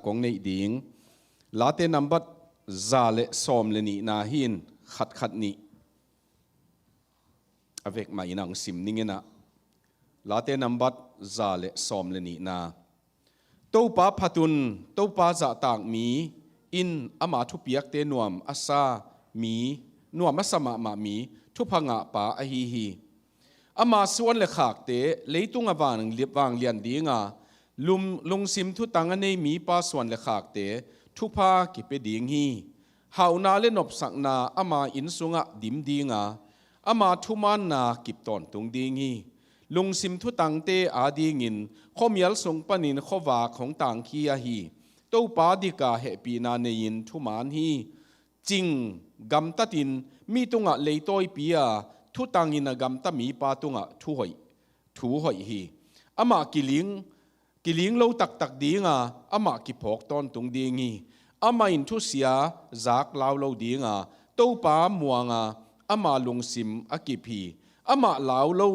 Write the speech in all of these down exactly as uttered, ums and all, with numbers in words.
kong neih ding. Late nambat za le sawm le nihna hi in khat khat nih a vek mah in a hong sim ning in ah. Late nambat za le sawm le nihna. Topa phat un, Topa zahtak mi in ama thupiakte nuam a sa mi, nuam a sa mahmah mi thupha ngahpa ahi hi. Ama suan le khakte leitung a vang, vanglian dinga, lum, lungsim thutang a nei mipa suan le khakte thupha kipia ding hi. Hauhna le nopsakna ama inn sungah dim dinga, ama thumaanna kip tawntung ding hi. Lungsim thutangte adingin khuamial sung panin khuavak hong tangkhia hi. Topa dika hehpihna nei-in thumaan hi. Cing gamtatin mi tungah leitawipi a, thutangin a gamta mipa tungah thu hoih, thu hoih hi. Amah kiling, kiling lo taktak dinga, amah kiphawk tawntung ding hi. Amah in thusia zak lau lo dinga, Topa muanga ama lungsim a kip hi. Amah lau lo,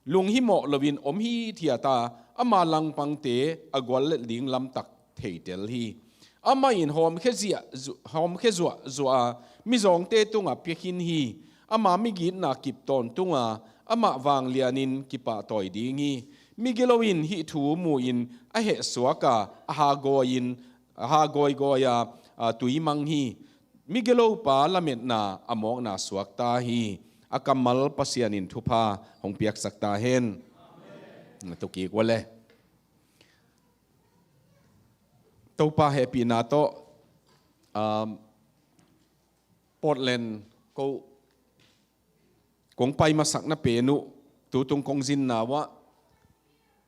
lunghimawh loin om hithiat a, ama langpangte a guallelh ding lamtak theitel hi. Amah in hawmkhia ziah zu-, hawmkhia zuahzuah a, mizawngte tungah piakhin hi. Ama migitna kip tawntung a, amah vanglianin kipahtawi ding hi. Migilo in hih thu mu-in a hehsuak a, a hagawi-in, a hagawigawi a, a, tui mang hi. Migilopa lametna a mawkna suakta hi. A kammal Pasian in thupha hong piaksak ta hen. Tukik ua le. Topa hehpihna tawh, um, Portland ko kong pai masakna pen uh, tutung kong zinna uah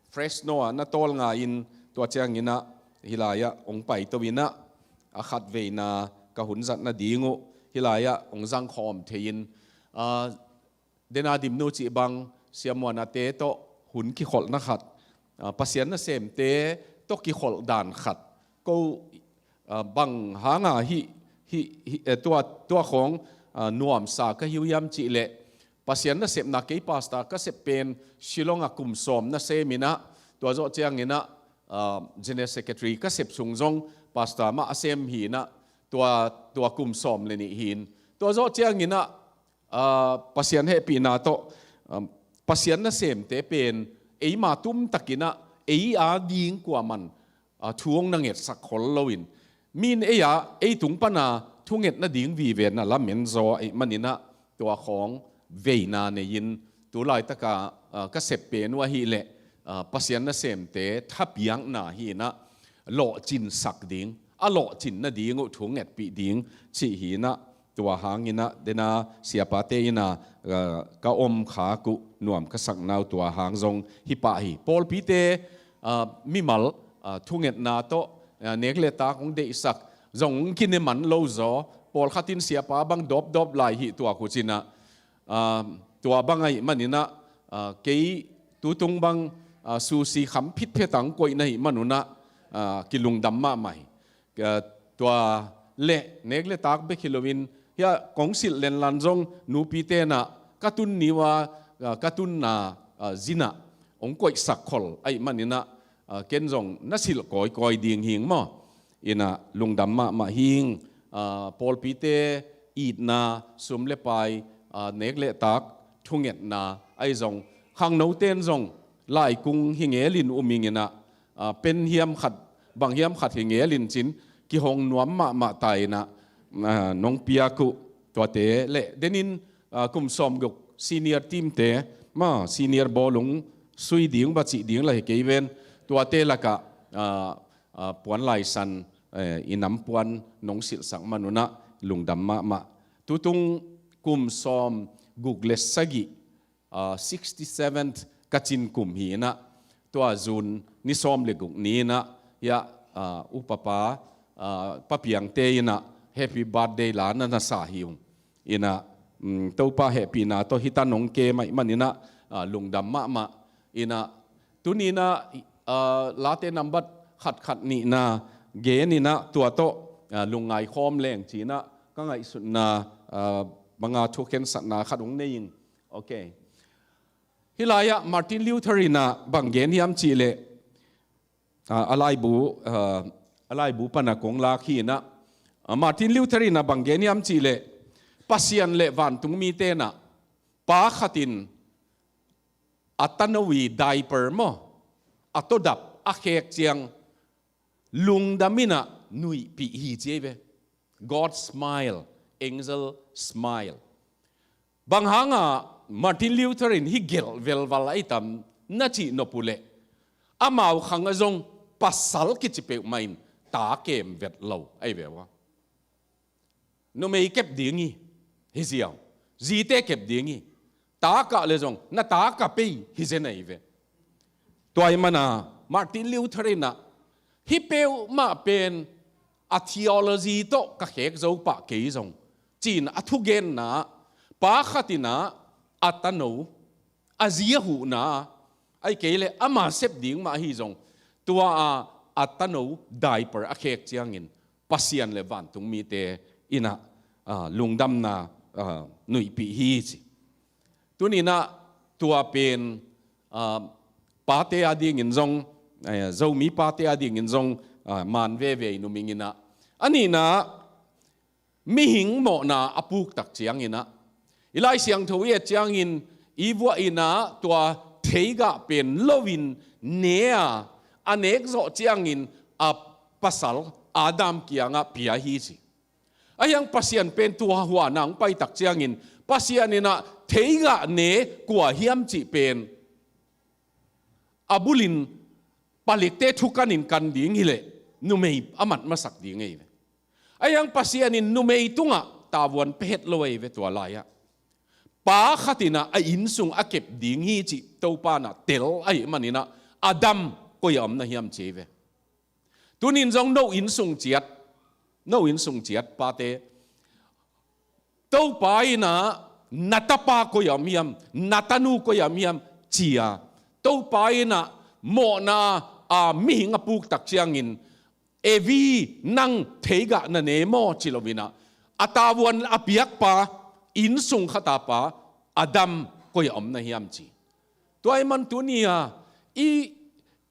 Fresno ah na tawl ngai-in, tua ciangin ah hih lai-ah hong paito in ah, a khatveina ka hun zat nading uh hih lai-ah hong zangkhawm thei-in, ah, Dena Dimnu cih bang siamuanate tawh hun kikholhna khat, ah, Pasian nasemte tawh kikholh dan khat, ko, ah, bang hanga hih, hih, hih, eh, tua, tua khawng, ah, nuamsa ka hi uh hiam cih leh, Pasian nasepna kei pastor ka sep pen Shillong ah kum sawm nasem in ah, tua zawh ciangin ah, ah, General Secretary ka sep sung zong pastor mah a sem hi in ah, tua, tua kum sawm le nih hi in. Tua zawh ciangin ah, ah, Pasian hehpihna tawh, ah, Pasian nasemte pen eima tumtakin ah, ei ading kuaman, ah, thu hong na ngetsak khol loin, mi in ei a, ei tung pana thunget nading vive na lamen zaw ahih manin ah, tua khawng veina nei-in, tu laitaka, ah, ka sep pen uh ahih leh, ah, Pasian nasemte thapiakna hi in ah, lawhcinsak ding, a lawhcin nading uh thungetpih ding cih hi in ah, tua hangin ah, dena siapate in ah, ah, ka om khak uh nuam ka sakna uh tua hang zong hi pah hi. Pawlpite, ah, mimal, ah, thungetna tawh, ah, nek le tak hong deihsak zong hong kine man lo zaw, pawlkhat in siapa bang dawpdawp lai hi tua khu cin ah, ah, tua bang ahih manin ah, ah, kei tutung bang, ah, susi kham phitphet ang koih na hih man un ah, ah, kilungdam mahmah hi. Ka, tua le, nek le tak bek hi loin, hia kong silh lenlan zong nupite in ah ka tun ni uh a, ah, ka tunna, ah, zin ah hong koihsak khol ahih manin ah, ah, ken zong na silh kawikawi ding hing maw. In ah lungdam mahmah hing, ah, pawlpite itna, sum le pai, ah, nek le tak thungetna ahi zong, khangnote in zong laikung hi ngelin um ing in ah, ah, pen hiam khat, bang hiam khat hi ngelin cin, kihong nuam mahmah ta in ah, ah, nong piak uh tuate le, denin, ah, kum sawmguk senior team-te, ma, senior bawlung sui ding, ba cih ding lah hi kei ven, tuate lakah, ah, ah, puan laisan, eh, i nam puan nong silhsak man un ah lungdam mahmah. Tutung kum sawmguk le sagih, ah, sixty-seventh ka cin kum hi in ah, tua June ni sawm le guk ni in ah, hia, ah, upapa, ah, Pa Piangte in ah happy birthday la na na sa hi ung. In ah, mm, Topa hehpihna tawh hih tan hong kem ahih manin ah, ah, lungdam mahmah. In ah, tuni in ah, ah, Late nambat khat khat nihna gen in ah, tua tawh, ah, lungngai khawm leng ci in ah ka ngaihsutna, ah, banga thukhensatna khat hong nei ing. Ok. Hih lai-ah Martin Luther in ah bang gen hiam cih leh, ah, a laibu, ah, A laibu pana kong lak hi inah, a Martin Luther inah bang gen hiam cihleh, Pasian le vantung mite inah pa khatin a tano i diaper maw, a tawdap a khek ciang lungdam inah nuihpih hi ci ei ve. God smile, angel smile. Bang hanga Martin Luther in hih gelh velval a i tam na cih nop uh leh, amau khang a zong pasal kici peuhmah in ta kem vet lo a i ve ua. Numei kep ding hi, hi ziau. Zite kep ding hi. Ta kah le zong na ta kah pei hi zen a i ve. Tua i mana Martin Luther inah hih peuhmah pen a theology tawh ka khek zo pah kei zong, ci-in a thugenna ah pa khat inah a tano, a zi a huhna, ahih kei leh ama sep ding mah ahi zong, tua a a tano diaper a khek ciangin Pasian le vantung mite inah, ah, lungdamna, ah, nuihpih hi ci. Tuni inah tua pen, ah, pate a dingin zong, eh, Zomi pate a dingin zong, ah, man veve i numing inah. A nihna, mihing mawhna a puk tak ciang inah, i Lai Siangtho i et ciangin Eve inah tua theigah pen loin ne a, a nek zawh ciangin a pasal Adam kiangah pia hi ci. Ahi hang Pasian pen tua huana hong pai tak ciangin Pasian inah theigah ne kua hiam cih pen a bulin palikte thukanin kan ding hileh numei a mat masak ding ei ve. Ahi hang Pasian in numei tungah tavuan pehet lo ei ve tua lai-ah. Pa khat inah a innsung a kep ding hi cih Topa inah tel ahih man inah Adam koi a om na hiam ci ei ve. Tunin zong no innsung ciat, no innsung ciat pate, Topa inah na tapa koi a om hiam, na tanu koi a om hiam ci-a, Topa inah mawhna a mihing a puk tak ciangin, Evi, nang theigah na ne maw ci lo inah, a tavuan a piakpa, innsung khat a pa Adam koi a om na hiam ci. Tua i man tuni a i,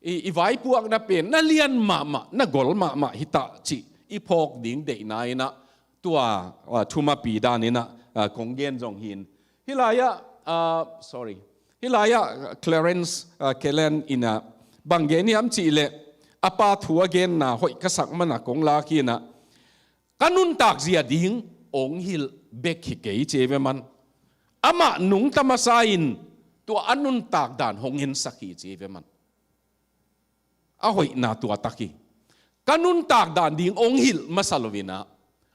i, i vaipuakna pen na lian mahmah, na gol mahmah hi ta cih i phawk ding deihna inah tua, ah, thumapi dan inah, ah, kong gen zong hi in. Hih lai-ah, ah, sorry. Hih lai-ah Clarence, ah, Kellen inah bang gen hiam cihleh, a pa thu a genna hoih ka sak mana kong lak hi inah, ka nuntak zia ding ong hilh bek hi kei ci ei ve man. Amah nungta masa in tua a nuntak dan hong ensak hi ci ei ve man. A hoihna tua tak hi. Ka nuntak dan ding ong hilh masa lo inah,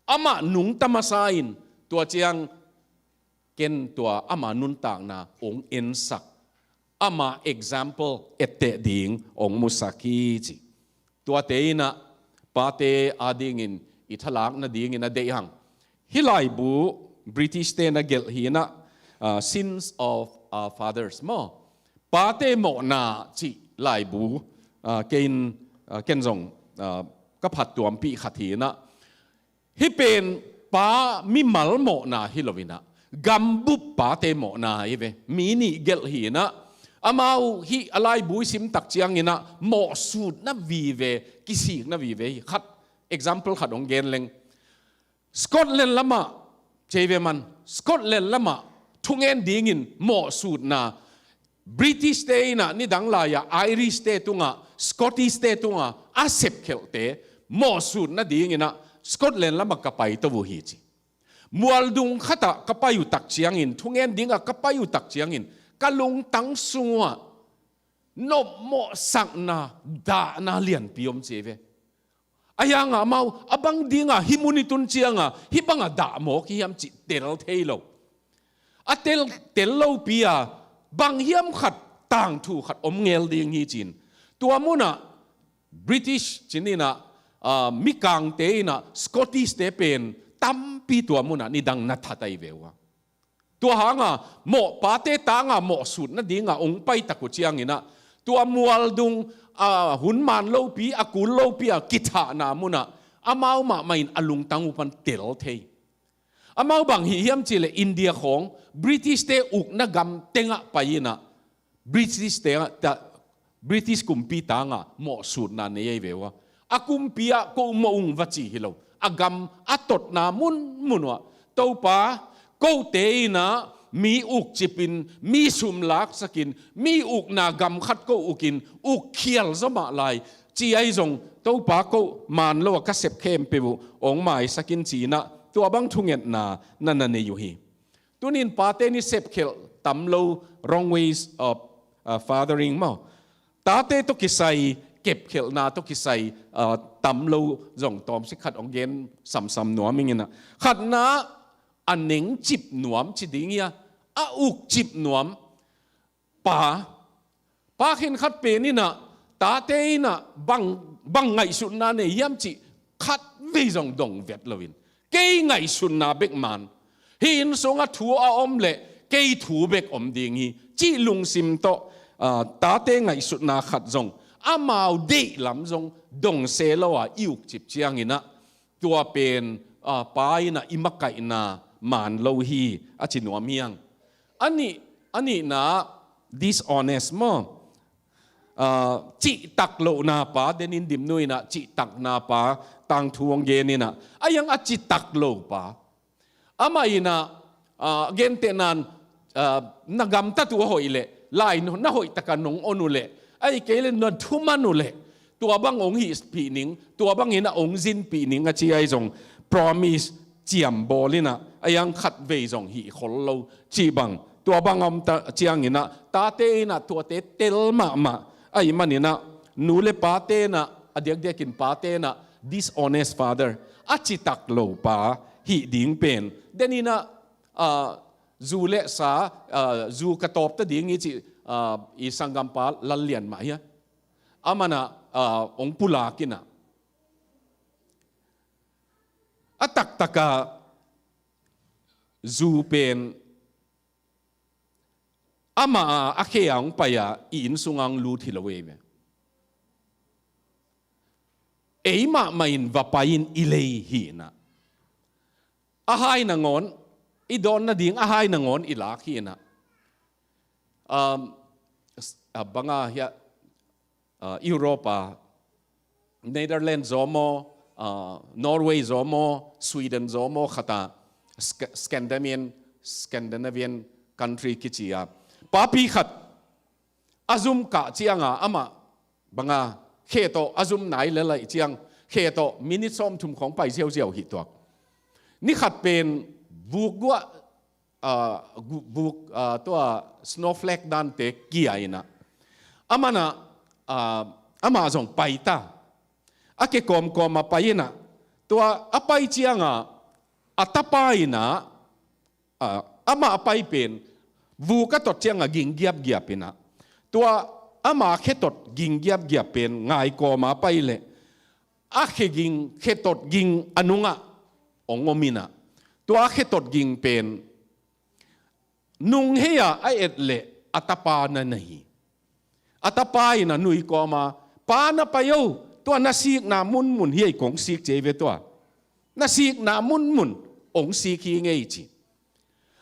amah nungta masa in tua ciang ken tua ama nuntakna ong ensak, ama example etteh ding ong musak hi ci. Tuate inah pate a dingin i thalak nadingin a deih hang. Hih laibu British te na gelh hi inah, ah, Sins of Our Fathers maw, pate mawhna cih laibu, ah, ken, ah, ken zong, ah, ka phattuampih khat hi inah, hih pen pa mimal mawhna hi lo inah, gambup pate mawhna hi ve. Mi nih gelh hi inah, amau hih a laibu i sim tak ciang inah mawhsutna vive, kisikna vive hi. Khat, example khat hong gen leng. Scotland lamah ci ei ve man, Scotland lamah thungen dingin mawhsutna, British te inah nidang lai-ah Irish te tungah, Scottish te tungah a sepkhelhte mawhsutna ding inah Scotland lamah ka paito uh hi ci. Mualdung khatah ka pai uh tak ciangin, thungen dingah ka pai uh tak ciangin, ka lungtang sung uhah nopmawhsakna, dahna lianpi om ci ei ve. Ahi hangah amau a bang dingah hih mun i tun ciangah hih bangah dah mawk hi hiam cih tel thei lo. A tel, tel lopi a bang hiam khat tangthu khat om ngel ding hi ci-in, tua munah British ci-in inah, ah, mikangte inah Scottish te pen tampi tua munah nidang na that a i ve uh a. Tua hanga mawh, pate tanga mawhsutna dinga ong paitak uh ciang inah, tua mualdung, ah, hun man lopi, a kul lopi a kithahna munah amau mahmah in a lungtang uh pan tel thei. Amau bang hi hiam cihleh India khawng British te ukna gam tengah pai inah British te, ta, British kumpi tanga mawhsutna nei a i ve uh a. A kumpi ah ko mawh ung va ci hi lo. A gam a totna munmun uh ah, Topa, kote in ah mi ukcipin, mi sumlaksakin, mi ukna gam khat ko ukin, uk khial zaw mah lai, ci ahi zong, Topa, ko man lo a ka sep khempeuh uh hong maisakin, ci-in ah tua bang thungetna na na nei uh hi. Tunin pate ni sepkhelh tam lo, wrong ways of, uh, fathering maw. Tate tawh kisai kepkhelhna tawh kisai, uh, tam lo zong tawmsik khat hong gen samsam nuam ing in ah. Khatna, a nengcip nuam ci ding hi a, a ukcip nuam pa. Pa khenkhat pen in ah, tate in ah bang, bang ngaihsutna nei hiam cih khatvei zong dong vet loin, kei ngaihsutna bek man, hih inn sungah thu a om leh kei thu bek om ding hi, cih lungsim tawh, ah, tate ngaihsutna khat zong, amau deih lam zong dong se lo a i ukcip ciangin ah, tua pen, ah, pa in ah i makaihna man lo hi, a ci nuam hi hang. A nih, a nihna, dishonest maw. Ah, cihtak lohna pa, denin Dimnu in ah cihtakna pa tangthu hong gen in ah, a hi hang a citak lo pa. Amah in ah, ah, gentehna in, ah, na gamtat uh a hoih leh, lai na hoih takin nong on uh leh, ahih kei leh na thuman uh leh, tua bang hong hihpih ning, tua bangin ah hong zinpih ning, a ci ahi zong, promise ciam bawl in ah, a hi hang khatvei zong hih khol lo cih bang, tua bang a om ta ciangin ah, tate in ah tuate tel mahmah ahih manin ah, nu le pate in ah, a diakdiakin pate in ah dishonest father, a citak lo pa hih ding pen, denin ah, ah, zu le sa, ah, zu ka tawp ta ding hi cih, ah, i sanggampa Lal Lian mah hi a, amah in ah, ah, hong pulak in ah, a taktak ah zu pen amah a, a khe a hong pai a, i inn sungah hong lut hi lo ei ve. Ei mahmah in va pai in i lei hi in ah, a hai nangawn, i dawn nading a hai nangawn i lak hi in ah. Um, s-, ah, bang a hia, ah, Europe ah, Netherlands zaw maw, ah, Norway zaw maw, Sweden zaw maw khat ah, Sc-, Scandinavian, Scandinavian country kici a, papi khat a zum kah ciang a, amah bang a, khe tawh a zum nai le laih ciang, khe tawh minute sawmthum khawng pai ziauziau hi tuak. Ni khat pen vuk guah, ah, gu-, vuk, ah, tua snowflake dante kia in ah, amah in ah, ah, amah zong pai ta. A khe kawmkawm a pai in ah, tua a pai ciang a, a tapa in ah, ah, amah a pai pen vuk a tot ciang a ging giapgiap in ah, tua ama khe tot ging giapgiap pen ngaikawm a pai leh, a khe ging, khe tot ging a nungah hong om in ah, tua khe tot ging pen nung hei a a et leh a tapa na na hi. A tapa in ah nui kawm a, "Pa, na pai o, tua na sikna munmun hi ei, kong sik ci ei ve tua. Na sikna munmun hong sik hi ing ei," ci.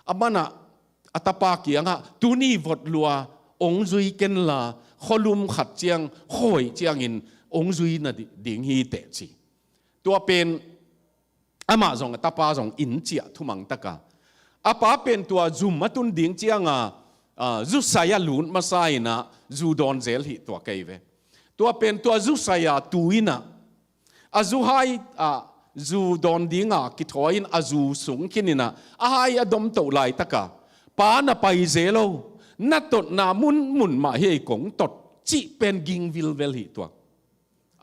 Amah in ah a tapa kiangah, "Tuni vot lua hong zui ken la, khualum khat ciang, khuahoih ciangin hong zui na di-, ding hi teh," ci. Tua pen amah zong, a tapa zong inn ciah thumang tak a, a pa pen tua zum a tun ding ciang a, ah, zusai a lut masa in ah zu dawn zel hi tuak ei ve. Tua pen tua zusai a tu in ah, a zu hai, ah, zu dawn ding a kithawi in a zu sung khin in ah, a hai a dom toh laitak a, "Pa, na pai zel o, na totna munmun mah hi ei, kong tot," cih pen ging vilvel hi tuak.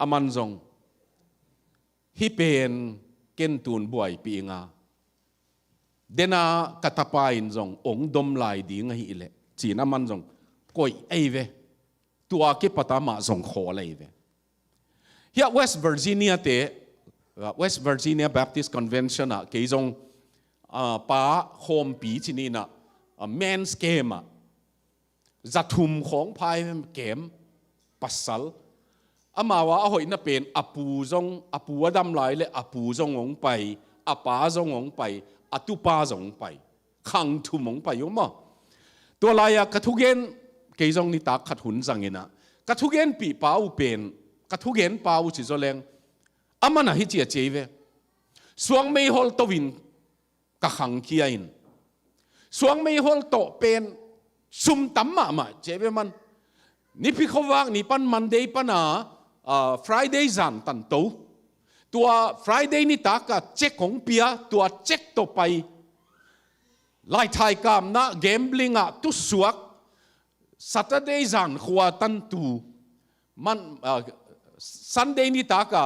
Aman zong, "Hih pen ken tun buaipih ing a, den a ka tapa in zong hong dom lai ding ahih leh," ci-in aman zong koih ei ve. Tua kipat a amah zong khawl ei ve. Hiah West Virginia te, uh, West Virginia Baptist Convention ah kei zong, uh, pa khawmpi ci ni in ah, uh, men's camp ah, za thum khawng pha ei ve, camp, pasal. Amau a hoihna pen a pu zong, a pu a dam lai leh a pu zong hong pai, a pa zong hong pai, a tupa zong hong pai. Khang thum hong pai uh maw. Tua lai-ah ka thugen, kei zong nitak khat hun zang in ah, ka thugenpih pa uh pen, ka thugen pa uh ci zaw leng, A man a hi cia cia hi ve. Suang meihol to in ka khangkhia in. Suang meihol tawh pen sum tam mahmah cia hi ve man. Nipi khuavak ni pan Monday pan a, ah, Friday zan tan to. Tua Friday nitak a check hong pia, tua check tawh pai. Laithai kamna, gambling ah tusuak, Saturday zan khua tan tu. Man, ah, Sunday nitak a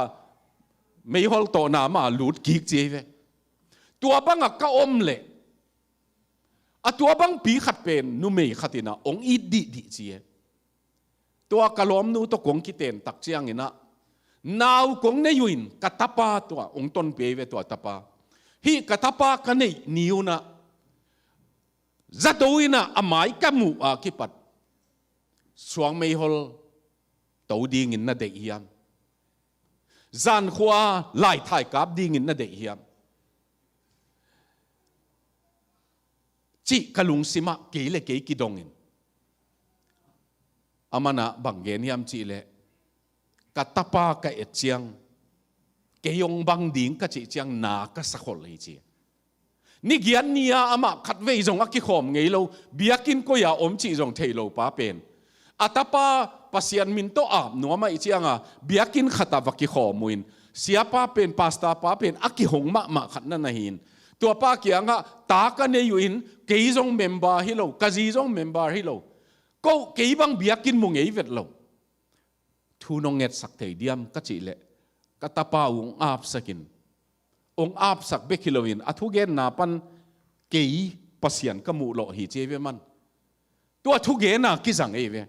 meihol tawh na mah lut kik cia hi ve. Tua bang a ka om leh, a tua bang pi khat pen numei khat in a hong it dihdih cia. Tua ka lawmnu tawh kong kiten tak ciangin a, nau kong nei uh in ka tapa tua hong ton pia hi ve, tua tapa. Hih ka tapa ka neih ni un a, zato in a a mai ka muh a kipat, suang meihol to dingin na deih hiam? Zan khua laithai kap dingin na deih hiam? Cih ka lungsim ah kei le kei kidongin, a man a bang gen hiam cih leh, ka tapa ka et ciang, kei hong bang ding ka cih ciang na ka sa khol hi ci. Ni giat ni a amah khatvei zong a kikhawm ngei lo, biakinn koi a om cih zong thei lo pa pen, a tapa Pasian min tawh ap nuam ahih ciang a biakinn khat ah va kikhawm uh in, siapa pen, pastor pa pen a kihong mahmah khat na na hi in, tua pa kiangah, ta ka nei uh in, kei zong member hi lo, ka zi zong member hi lo, ko kei bang biakinn mu ngei vet lo. Thu nong ngetsak thei diam ka cih leh, ka tapa uh hong apsak in, hong apsak bek hi loin a thugenna pan kei Pasian ka muh lawh hi ci hi ve man. Tua thugen a kizang hi ve.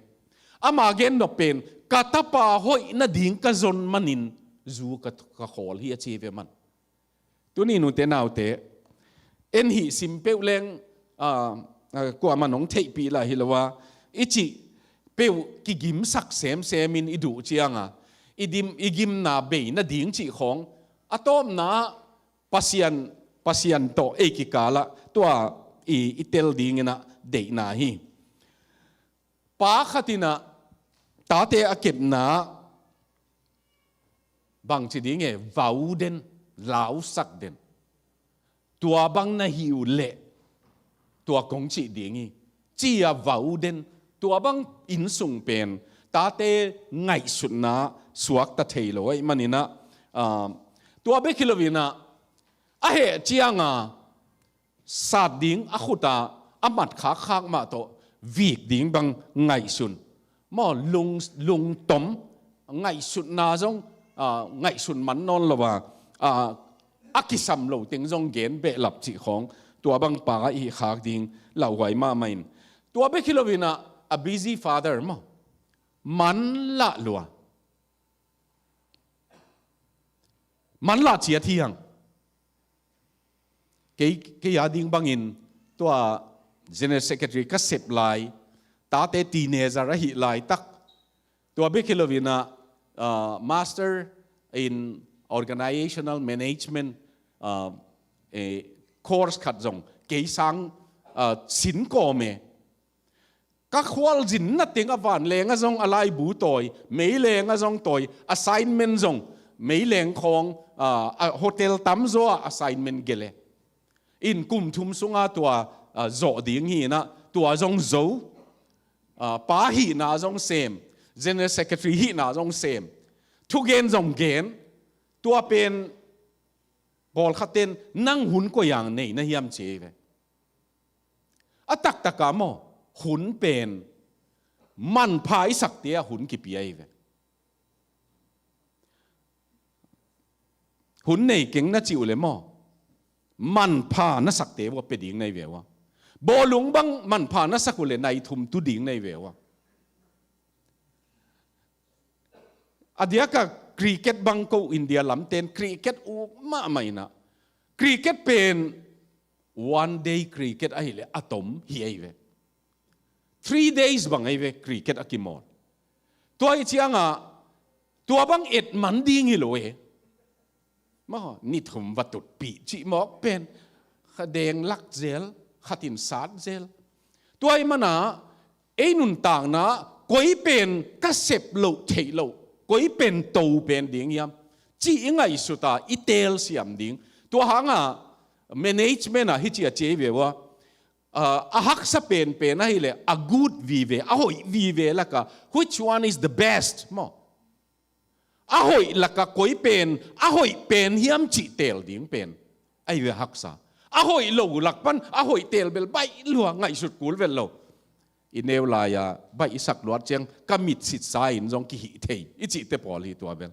Ama gen nop pen, ka tapa hoih nading ka zon manin zu ka, ka khawl hi a ci hi ve man. Tuni nute naute, en hih sim peuh leng, ah, ah, kuamah nong theihpih lah hi lo a, i cih peuh kigimsak semsem in i duh ciang a, i dim, i gimna bei nading cih khawng, a tawpna ah Pasian, Pasian tawh ei kikal ah tua i, i tel dingin a deihna hi. Pa khat in a tate a kepna ah bangci ding e, vau den, lausak den. Tua bang na hi uh leh tua kong cih ding hi ci a vau den. Tua bang innsung pen tate ngaihsutna suakta thei lo ahih manin a, ah, tua bek hi loin a, a heh ciang a sat ding a khut a, a mat khakkhak mah tawh vik ding bang ngaihsun. Maw, lung, lungtom, ngaihsutna zong, ah, ngaihsun man nawn lo a, ah, a kisam lo teng zong gen behlap cih khawng, tua bang pa i khak ding lauhuai mahmah in. Tua bek hi loin a, a busy father maw, man lah lua. Man lah ciat hi hang. Kei, kei a ding bangin tua General Secretary ka sep lai, tate teenager ahih laitak, tua bek hi loin a, ah, Master in Organizational Management, ah, eh, course khat zong kei sang, ah, sin kawm e. Ka khualzinna teng a vanleng ah zong a laibu tawi, meileng ah zong tawi, assignment zong meileng khawng, ah, a hotel tamzaw ah assignment gelh e. In kum thum sungah tua, ah, zawh ding hi in a, tua zong zo, ah, pa hihna zong sem, General Secretary hihna zong sem, thugen zong gen, tua pen pawlkhat ten nang hun koi ah nei na hiam ci hi ve. A taktak ah maw, hun pen manpha i sakte ah hun kipia hi ve. Hun nei keng na cih uh leh maw, manpha na sakte uh a pia ding na hi ve uh a. Bawlung bang manpha na sak uh leh nai thum tu ding na hi ve uh a. A diak a cricket bang ko India lamten cricket uk mahmah in a, cricket pen one day cricket ahih leh a tom hi ahi ve. Three days bang ahi ve cricket a kimawl. Tua hi ciang a, tua bang et man ding hi lo e. Maw, ni thum va tutpih cih mawk pen, kha deng lak zel, khat in sat zel. Tua ahih man a, ei nuntakna ah koi pen ka sep loh theih loh, koi pen to pen ding hiam, cih i ngaihsut a i telsiam ding. Tua hanga management ah hici a ci ei ve ua. Ah, a haksa penpen ahileh a good vive, a hoih vive laka which one is the best maw? A hoih laka koi pen a hoih pen hiam cih tel ding pen ahi ve haksa. A hoih lo lak pan a hoih tel bel baih lua, ngaihsut kul vet lo. I neu lai-a baih i sak luat ciang ka mit sitsa in zong kihih thei i cihte pawl hi tua bel.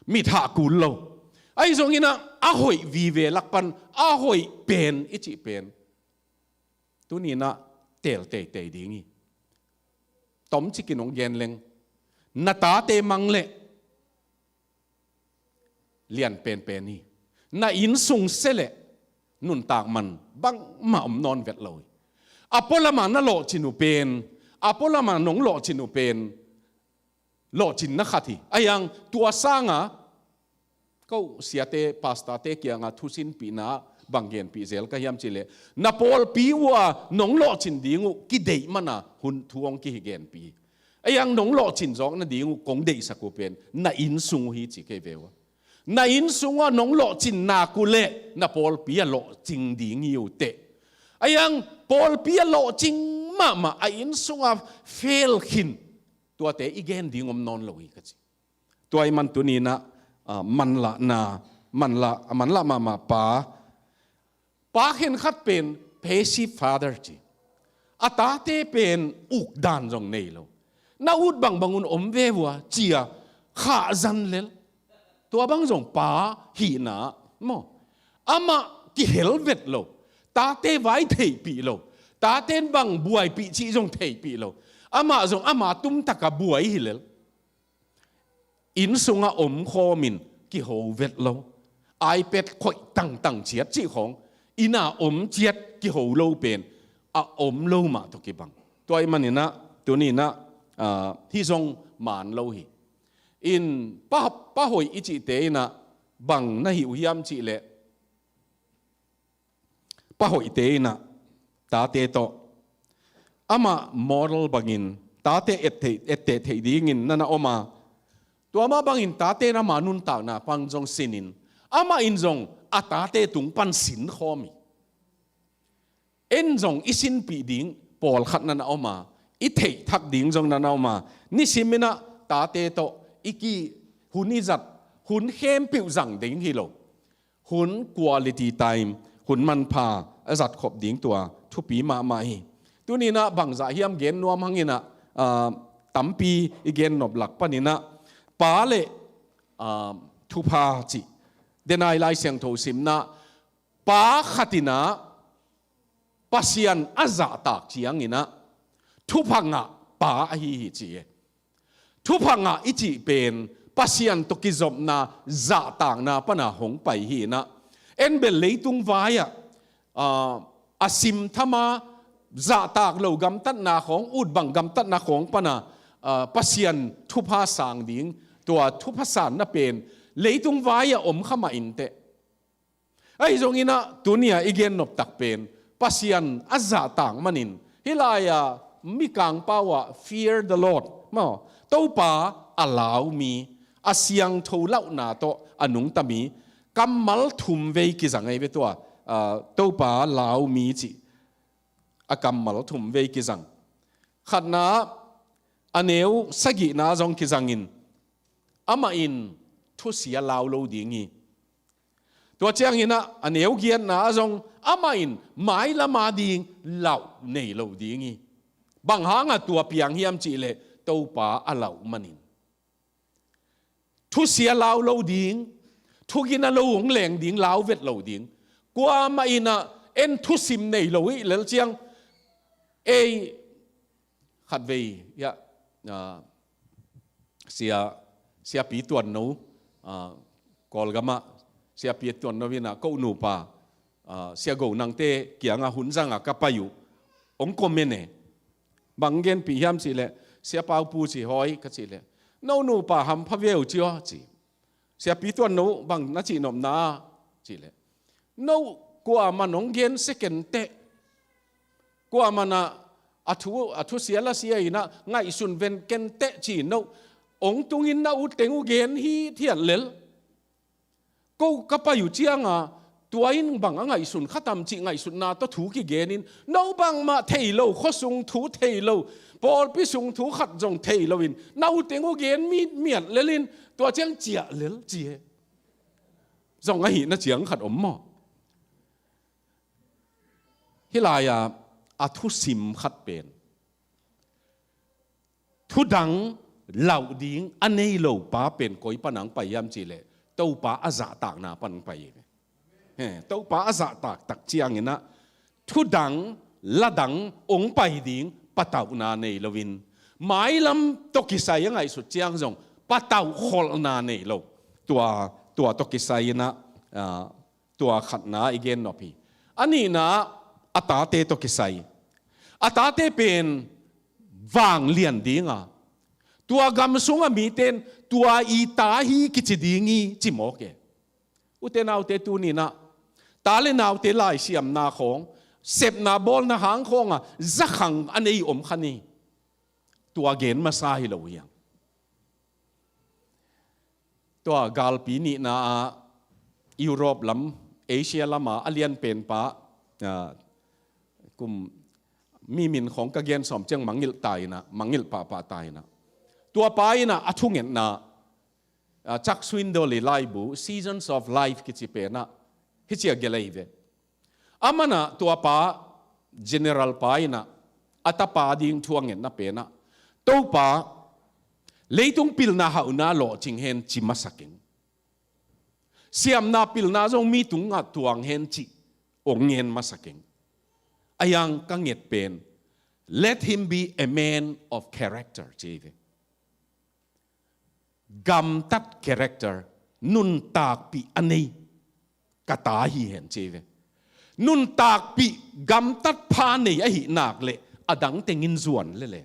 Mit hah kul lo. Ahi zongin ah a hoih vive lak pan a hoih pen i cih pen tuni-in ah tel teitei ding hi. Tomcikin hong gen leng, na tate mang leh lian penpen hi. Na innsung se leh nuntak man bangmah om nawn vet lo hi. A pualama na lawhcin uh pen, a pualama nong lawhcin uh pen lawhcinna khat hi. Ahi hang tua sanga ko siate pastorte kianga thusinpihna bang genpih zel ka hiam cihleh, na pawlpi uh a nong lawhcin ding uh kideih mana hun thu hong kihi genpih hi. Ahi hang nong lawhcin zawk nading uh kong deihsak uh pen na innsung uh hi ci kei ve ua. Na innsung uh a nong lawhcin nak uh leh na pawlpi a lawhcing ding hi uh teh. Ahi hang pawlpi a lawhcing mahmah a innsung a fail khin tuate i gen ding om nawn lo hi ka ci. Tua ahih man tuni-in ah, ah, manlahna, manlah, a manlah mahmah pa, pa khenkhat pen passive father ci. A tate pen ukdan zong nei lo. Na ut bangbang un om ve ua ci-a khahzan lel. Tua bang zong pa hihna maw? Amah kihel vet lo. Tate vai theihpih lo. Tate in bang buaipih cih zong theihpih lo. Amah zong ama tumtaka buai hi lel. Inn sungah omkhawmin kiho vet lo. iPad khoih tangtang ciat cih khawng, inn a om ciat kiho lo pen a om lo mah tawh kibang. Tua ahih manin ah tuni-in ah, ah, hih zong man lo hi. In pa, pa hoih i cihte in ah bang na hi uh hiam cihleh, pa hoihte in ah tate tawh amah model bangin tate etteh, etteh theih dingin na na om a, tua mah bangin tate in ama nuntakna pan zong sinin, amah in zong a tate tung pan sin khawm hi. En zong i sinpih ding pawlkhat na na om a, i theihthak ding zong na na om a, nisimin ah tate tawh i ki, hun i zat, hun khempeuh zang ding hi lo. Hun quality time, hun manpha a zatkhop ding tua thupi mahmah hi. Tuni-in ah bangzah hiam gen nuam hangin ah, ah, tampi i gen nop lak panin ah pa le, ah, thupha cih. Denai Lai Siangtho simna, pa khat in ah Pasian a zahtak ciangin ah thupha ngah pa ahi hi ci e. Thupha ngah i cih pen Pasian tawh kizopna zahtakna pana hong pai hi in ah, en bel leitung vai-ah, ah, a simtham a zahtak lo gamtatna khawng, ut bang gamtatna khawng pana, ah, Pasian thupha sang ding, tua thupha sanna pen leitung vai-ah om kha mah inteh. Ahi zongin ah tuni-a i gen noptak pen Pasian a zahtak manin, hih lai-a mikang pau-ah fear the Lord maw, Topa a lau mi, a siangtho lauhna tawh a nungta mi, kammal thum vei kizang ei ve tua, ah, Topa lau mi cih a kammal thum vei kizang. Khatna, a neu sagihna zong kizangin, amah in thusia lau lo ding hi. Tua ciangin ah a neu giatna ah zong amah in mailam a ding lauh nei lo ding hi. Bang hanga tua piang hiam cihleh Topa a lauh manin. Thusia lau lo ding, thugina lo hong leng ding, lau vet lo ding. Kuamah in ah en thusim nei lo hi lel ciang, ei khatvei, ya, ah, sia, siapi Tuanno, ah, Kawlgamah, siapi Tuanno in ah ko nupa, ah, sia Go Nangte kiangah hun zangah ka pai uh, hong comment e. Bang genpih hiam cihleh, sia Paupu ci, hawi ka cihleh, no nupa hampha ve uh ci aw ci. Siapi Tuanno bang na cihnopna cihleh, no kuaman hong gensia kenteh. Kuaman ah a thu, a thusia lasia in ah ngaihsun ven kenteh ci no. Hong tungin na utteng uh gen hithiat lel. ko ka pai uh cianga tua in bang a ngaihsun kha tam cih ngaihsutna tawh thu kigenin, no bangmah thei lo, khuasung thu thei lo, pawlpi sung thu khat zong thei loin, no teng uh gen mi miat lelin, tua ciang ciah lel ci e. Zong ahihna ciang khat om maw? Hih lai-ah a thusim khat pen, thudang lauh ding a nei lo pa pen koi panang pai hiam cihleh, Topa a zahtakna panang pai hi ve. He, Topa a zahtak tak cianginah thudang ladang ong pai ding patauhna nei loin, mailam tawh kisai a ngaihsut ciang zong patauh kholhna nei lo. Tua, tua tawh kisai inah, ah, tua khatna i gen nop hi. A nihna, a tate tawh kisai. A tate pen vanglian dinga, tua gam sunga miten tua i ta hi kici ding hi ci mawk e. Ute naute tuninah, ta le naute laisiamna khawng, sepna bawlna hang khawnga zakhang a nei om kha ni. Tua gen masa hi lo hiang. Tua galpi nihna ah Europe lam, Asia lama a lianpen pa, ah, kum mi min khawng ka gen sawm ciang mangngilh ta inah, mangngilh pahpah ta inah. Tua pa inah a thungetna, ah, Chuck Swindoll i laibu, Seasons of Life kici penah, hici a gelh ahi ve. Amanah tua pa, general pa inah, a tapa ding thu a ngetna penah, Topa, leitung pilna hauhna lawhcing hen ci masa keng. Siamna pilna zong mi tungah tuang hen cih ong ngen masa keng. A hiang ka nget pen, let him be a man of character ci hi ve. Gamtat character, nuntakpih a nei ka ta hi hen ci hi ve. Nuntakpih gamtat pha nei ahih nak leh a dang tengin zuan lele.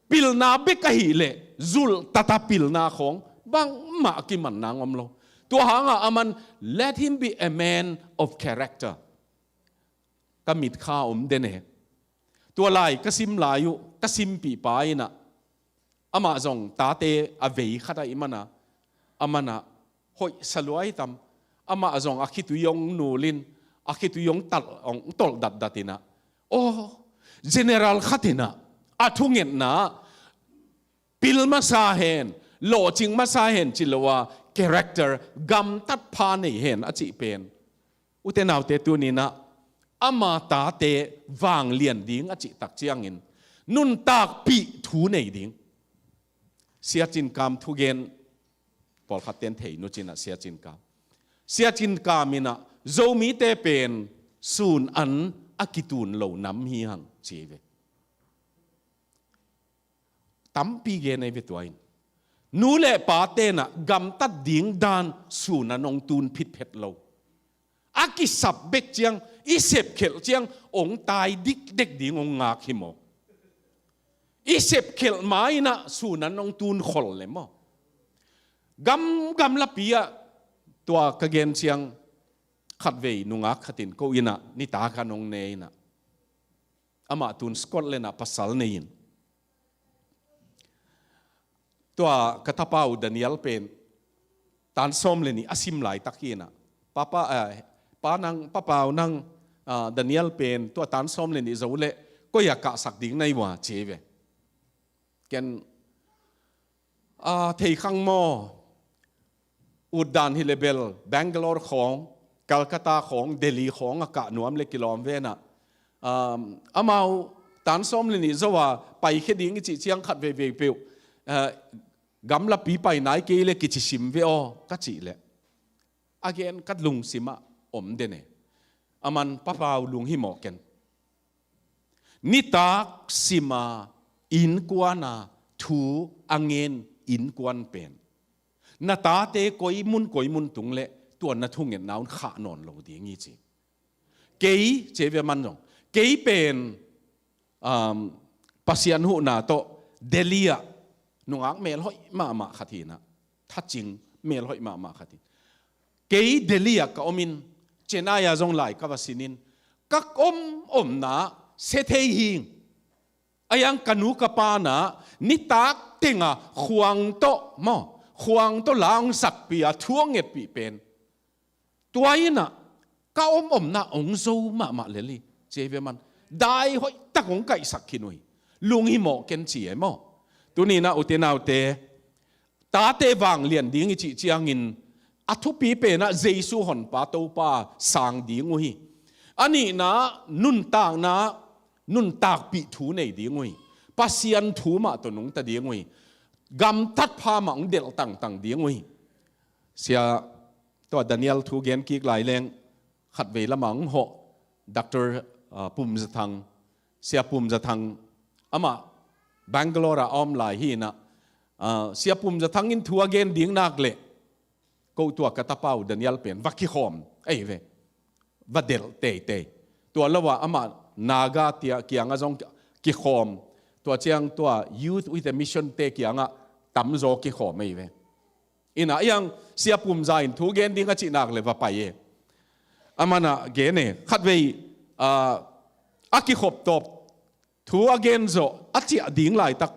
Pilna bek ahih leh, zulh tata pilna khawng bangmah a kiman nang om lo. Tua hangah aman, let him be a man of character. Ka mitkha om den e. Tua lai ka sim lai uh, ka simpih pa inah, amah zong tate a vei khat ahih mana, amanah hoih saluai tam, amah zong a khitui ong nulin, a khitui ong tal, ong tolh datdat inah, aw, general khat inah a thungetna pil masa hen, lawhcing masa hen ci lo a, character, gamtat pha nei hen a cih pen, ute naute tuninah ama tate vanglian ding a cih tak ciangin nuntakpih thu nei ding. Sia Cin Kam thugen pawlkhat ten thei nu cinah Sia Cin Kam, Sia Cin Kam inah Zomite pen sun an a kitun lo nam hi hang ci hi ve. Tampi gen ahi ve tua in. Nu le pa tenah gamtat ding dan sun an ong tun phitphet lo. A kisap bek ciang, i sepkhelh ciang ong tai dikdek ding ong ngak hi maw? I sepkhelh ma inah sun an ong tun khol le maw? Gam, gamlapi ah tua ka gen ciang khatvei nungak khatin ko inah nitak an ong ne inah, amah tun Scotland ah pasal nei in. Tua ka tapa uh Daniel pen tan sawm le nih a sim laitak hi inah, papa, eh, pa nang, papa uh nang, ah, Daniel pen tua tan sawm le nih zo leh koi-ah kahsak ding na hi uh a ci hi ve. Ken, ah, thei khang maw? Ut dan hi le bel Bangalore khawng, Calcutta khawng, Delhi khawng a kah nuam le kilawm ve inah, um, amau tan sawm le nih zo a paikhia ding i cih ciang khat veivei peuh, eh, gamlapi pai nai kei le kici sim ve aw ka cih leh, a gen ka lungsimah om den e. Aman papa uh lunghimawh ken. Nitak sima innkuana thu a ngen innkuan pen, na tate koi mun koi mun tung leh tua na thungetna un khah nawn lo ding hi ci. Kei, ci hi ve, aman zong, kei pen, um, Pasian huhna tawh Delhi ah nungak melhoih mahmah khat hi inah, thacing melhoih mahmah khat hi. Kei Delhi ah ka omin, Chennai ah zong lai ka va sinin, ka om omna sia thei hing. A hiang ka nu ka pa na nitak tenga khuang tawh maw, khuang tawh la hong sakpih a, thu hong ngetpih pen, tua in ah ka om omna hong zo mahmah lel hi, ci hi ve. Man dai hoihtak hong kaihsak khin uh hi. Lunghimawh ken ci e maw. Tuni in ah ute naute, tate vanglian ding i cih ciangin a thupi pen ah Jesu Honpa Topa sang ding uh hi. A nihna, nuntakna, nuntakpih thu nei ding uh hi. Pasian thu mah tawh nungta ding uh hi. Gamtat pha mah hong delh tangtang ding uh hi. Sia, tua Daniel thu gen kik lai leng, khatvei lamah hong hawh, Doctor, ah, Pum Za Thang, Sia Pum Za Thang, amah Bangalore ah a om lai hi in ah, ah, Sia Pum Za Thang in thu a gen ding nak leh, ko tua ka tapa uh Daniel pen va kikhawm ahi ve. Va delh teitei. Tua lo ah amah Naga te kiangah zong kikhawm. Tua ciang tua Youth with a Mission te kiangah tamzaw kikhawm ahi ve. In ah, a hiang Sia Pum Za in thu gen ding a cih nak leh va pai e. Aman ah gen e. Khatvei, ah, a kikhop tawp thu a gen zawh a ciah ding laitak,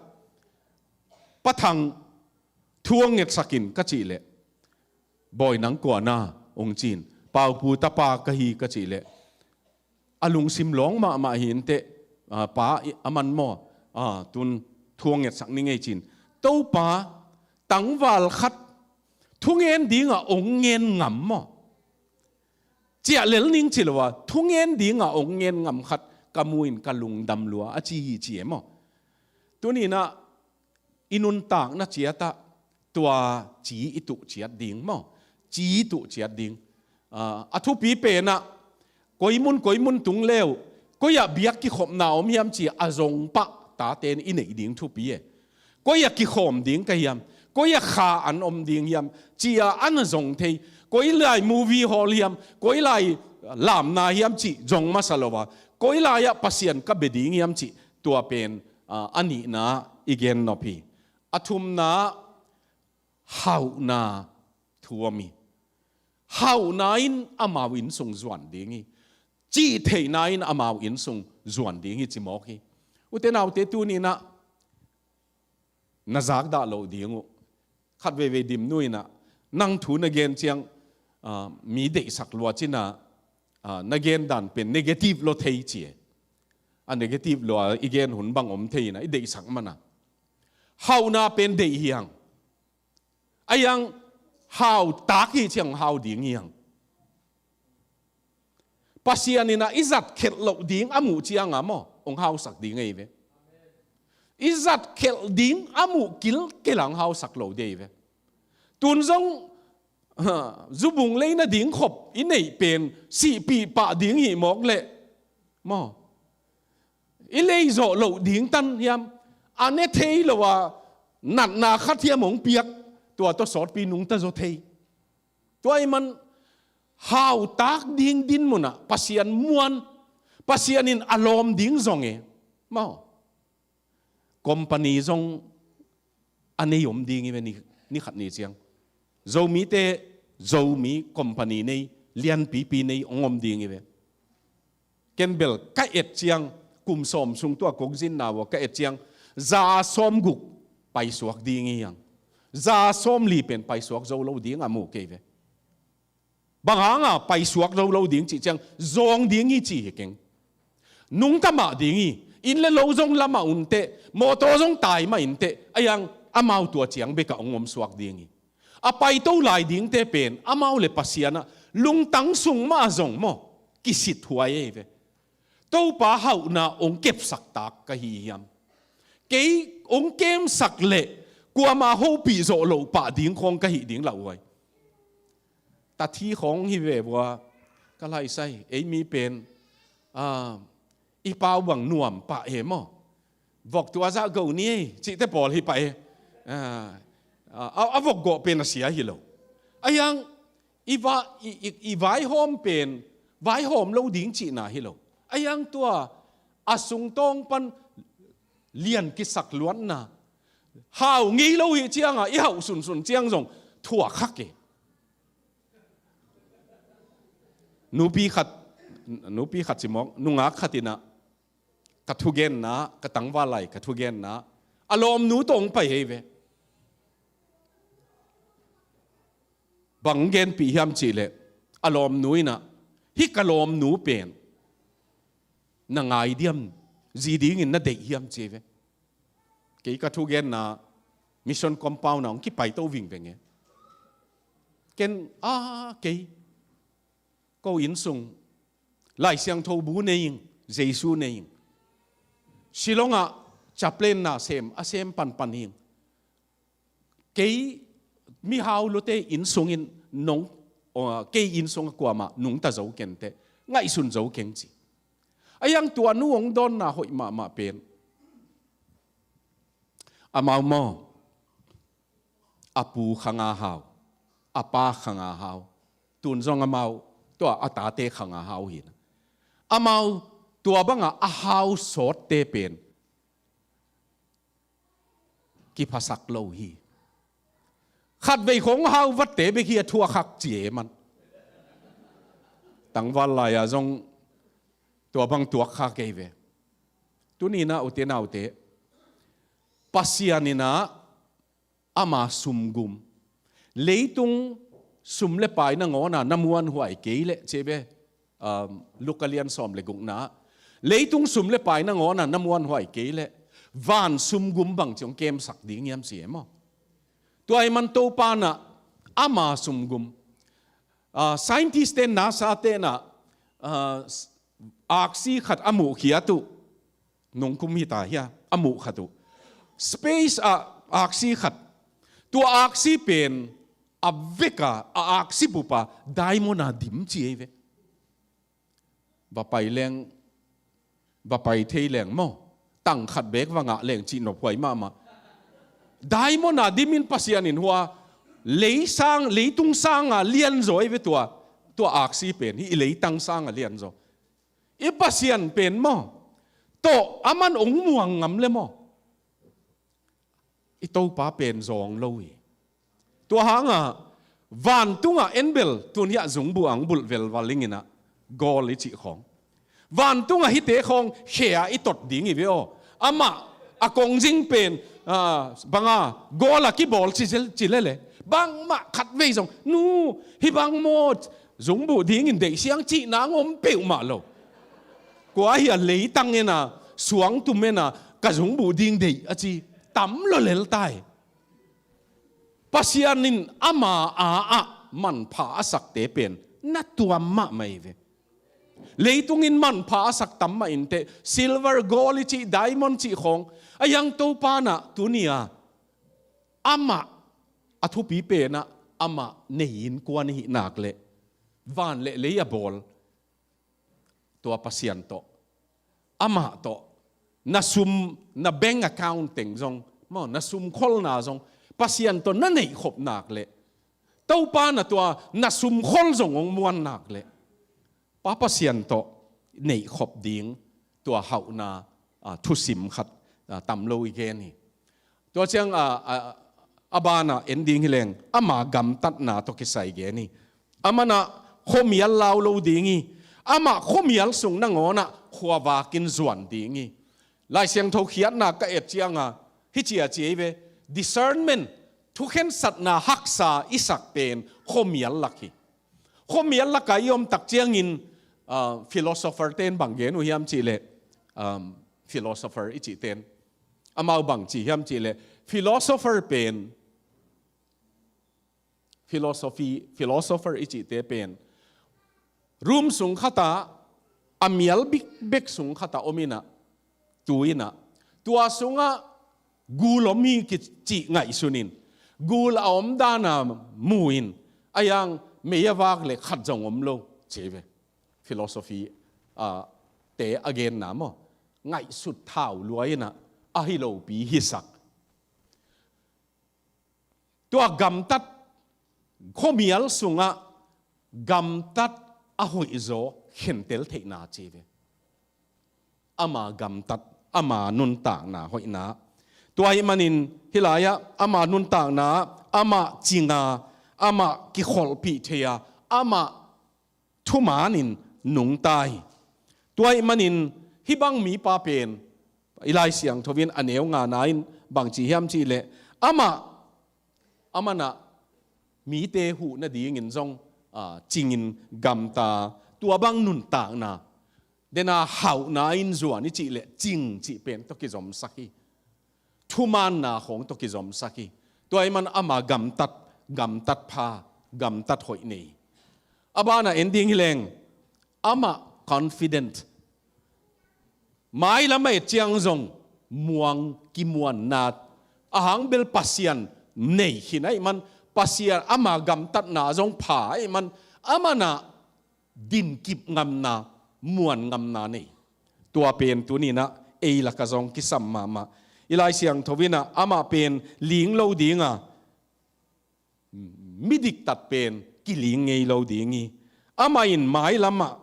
Pa Thang, thu hong ngetsak in, ka cih leh, Bawi, nang kua na? Hong ci in, Paupu tapa ka hi, ka cih leh, a lungsim lawng mahmah hi inteh, ah, pa, i, aman maw, ah, tun thu hong ngetsak ning ei, ci in. Topa, tangval khat thungen dingah hong ngen ngam maw? Ciah lel ning ci lo a, thungen dingah hong ngen ngam khat ka mu in ka lungdam lua, a ci hi, ci e maw. Tuni in ah i nuntakna ciat ah tua ci i tuh ciat ding maw. Ci i tuh ciat ding. Ah, a thupi pen ah, koi mun, koi mun tung le uh, koi ah biak kikhopna om hiam ci a zong pah tate in i neih ding thupi e. Koi ah kikhawm ding ka hiam, koi ah kha an om ding hiam, ci a an a zong thei. Koi lai movie hall hiam, koi lai lamna hiam cih zong masa lo a, koi lai ah Pasian ka bia ding hiam cih, tua pen, ah, a nihna i gen nop hi. A thumna, hauhna thu om hi. Hauhna in amau inn sung zuan ding hi. Cihtheihna in amau inn sung zuan ding hi, ci mawk hi. Ute naute, tuni in ah na zakdah loh ding uh. Khat veivei dim nu in ah, nang thu na gen ciang, ah, mi deihsak lua ci in ah, ah, na gen dan pen negative lo thei ci e. A negative lua i gen hun bang om thei in ah, i deihsak man a. Hauhna pen deih hi hang. A hiang hau tak hi ciang hau ding hi hang. Pasian in ah i zat khelh loh ding a muh ciang a maw, hong hausak ding ahi ve. I zat khelh ding a muh kilkel a hong hausak lo ding ahi ve. Tun zong, ha, zubung lei nading khop i neih pen sihpih pah ding hi mawk leh maw, i lei zawh loh ding tan hiam, a ne thei lo a natna khat hiam hong piak, tua tawh sawtpi nungta zaw thei. Tua ahih man hautak ding dinmun ah Pasian muan, Pasian in a lawm ding zong e. Maw, company zong a nei om ding hi ve, ni, ni khat ni ciang. Zomite Zomi company nei, lianpipi nei hong om ding hi ve. Ken bel ka et ciang, kum sawm sung tua kong zinna uh a ka et ciang, za sawm guk paisuak ding hi hang. Za sawm li pen paisuak zo lo ding a mu kei ve. Bang hanga paisuak zo lo ding cih ciang, zawng ding hi ci hi keng. Nungta mah ding hi, inn le lo zong la mah un teh, mawtaw zong tai mah in teh, a hiang amau tua ciang bek ah hong omsuak ding hi. A paito lai dingte pen amau le Pasian ah lungtang sung mah a zong maw, kisithuai ahi ve. Topa hauhna hong kepsak tak ka hi hiam? Kei hong kemsak leh kuama hopih zawh loh pah ding khawng ka hih ding lauhuai. Tathi khawng hi ve vua, ka laisai, ei mi pen, ah, i pau bang nuam pah e maw. Vok tua zah go ni ei, cihte pawl hi pah e. Ah, ah, a, a vok gawh pen a sia hi lo. A hiang i va, i, i, i vaihawm pen, vaihawm lo ding cihna hi lo. A hiang tua, a sungtawng pan lian kisak luatna. Hau ngei lo hi cianga, i hauh sunsun ciang zong, thuak khak e. Nupi khat, nupi khat ci mawk, nungak khat in ah, ka thugenna, ka tangval lai ka thugenna, a lawmnu tawh hong pai hi ve. Bang genpih hiam cihleh, a lawmnu inah, "Hih ka lawmnu pen na ngai diam, zi dingin na deih hiam?" ci ve. Kei ka thugenna mission compound ah hong kipaito vingveng e. Ken, a, kei, ko innsung Lai Siangtho bu nei ing, Jesu nei ing. Shillong ah chaplain na sem a sem panpan ing. Kei mihau lute innsungin nong, kei innsung ah kuamah nungta zo kenteh, ngaihsun zo keng ci. A hiang tua nu hong dawnna hoih mahmah pen, amau maw, a pu khanga hau, a pa khanga hau, tun zong amau tua a tate khanga hau hi. Amau tua banga a hau sawtte pen kiphasak lo hi. Khatvei khong hau vatte bek hi a thuak khak ci e man. Tangval lai-a zong tua bang tuak kha kei ve. Tuni-in ah ute naute, Pasian inah ama sumgum, leitung sum le pai nangawna na muanhuai kei leh, ci ve, um, Luka lian sawm le gukna, leitung sum le pai nangawna na muanhuai kei leh van sumgum bangci hong kemsak ding hiam ci e maw? Tua ahih man Topa inah ama sumgum, ah, scientist te, NASA te inah, ah, aksi khat a muhkhiat uh, nungkum hita hia, a muhkhat uh. Space ah aksi khat. Tua aksi pen a veka, a aksi bupa diamond a dim ci ei ve. Va pai leng, va pai thei leng maw, tang khat bek va ngah leng cih nophuai mahmah. Diamond a dimin Pasian in hua, lei sang, leitung sanga lianzaw ei ve tua, tua aksi pen, hih i leitang sanga lianzaw. I Pasian pen maw, tawh aman hong muang ngam le maw, i Topa pen zawng lo hi. Tua hanga vantungah en bel tun hiah zungbuh ang bulh velval ing inah, gold i cih khawng. Vantungah hihte khawng khe-a i tot ding hi ve aw. Amah a kongzing pen, ah, banga gold a kibawl ci, ci lele, bangmah khatvei zong, "Nu, hih bang maw zungbuh dingin deih siang," cihna hong om peuhmah lo. Kua hi a leitang ena, suangtum ena, "Ka zungbuh ding deih," a ci tam lo lel tai. Pasian in ama a-ah manpha a sakte pen na tuam mahmah hi ve. Leitung in manpha a sak tam mah inteh, silver, gold i cih, diamond cih khawng, a hiang Topa inah tuni-a amah a thupi penah amah nei innkuan i hih nak leh, van le lei a bawl tua Pasian tawh, amah tawh, na sum, na bank account teng zong maw, na sum kholna zong Pasian tawh na neihkhop nak leh, Topa inah tua na sum khol zong hong muan nak leh, Pa Pasian tawh neihkhop ding tua hauhna, ah, thusim khat, ah, tam lo i gen hi. Tua ciang, ah, ah, a banah en ding hi leng, ama gamtatna tawh kisai gen hi. Aman ah khuamial lau lo ding hi. Amah khuamial sung nangawnah khuavakin zuan ding hi. Lai Siangtho khiatna ka et cianga hih ci-a ci ei ve, discernment, thukhensatna haksa i sak pen khuamial lak hi. Khuamial lakah i om tak ciangin, ah, philosopher ten bang gen uh hiam cihleh, um, philosopher i cihten, amau bang ci hiam cihleh, philosopher pen, philosophy, philosopher i cihte pen room sung khatah, a mial bikbek sung khatah om inah, tu inah, tua sungah gul om hi kicih ngaihsun in, gul a om dana mu in, a hiang mei a vak leh khat zong om lo ci ve. Philosophy, ah, te a genna maw, ngaihsut thau lua inah, ahi lopi hisak. Tua gamtat, khuamial sungah gamtat a hoihzaw khentel theihna ci ve. Ama gamtat, ama nuntakna hoihna. Tua ahih manin hih lai-ah ama nuntakna, amah cinga, amah kikholhpih thei-a, amah thumanin nungta hi. Tua ahih manin hih bang mipa pen i Lai Siangtho in a neu ngana in bang ci hiam cihleh, amah, aman ah mite huh nadingin zong, ah, cingin gamta, tua bang nuntakna, dena hauhna in zuan i cih leh cing cih pen tawh kizomsak hi. Thumaanna khawng tawh kizomsak hi. Tua ahih man ama gamtat, gamtat pha, gamtat hoih nei. A banah en ding hi leng, amah confident. Mailam a et ciang zong muang kimuanna, a hang bel Pasian nei khin ahih man, Pasian ama gamtatna zong pha ahih man, amah na dinkip ngamna, muan ngamna nei. Tua pen tuninah ei lakah zong kisam mahmah. I Lai Siangtho inah amah pen ling lo dinga, midiktat pen kiling ngei lo ding hi. Amah in mailamah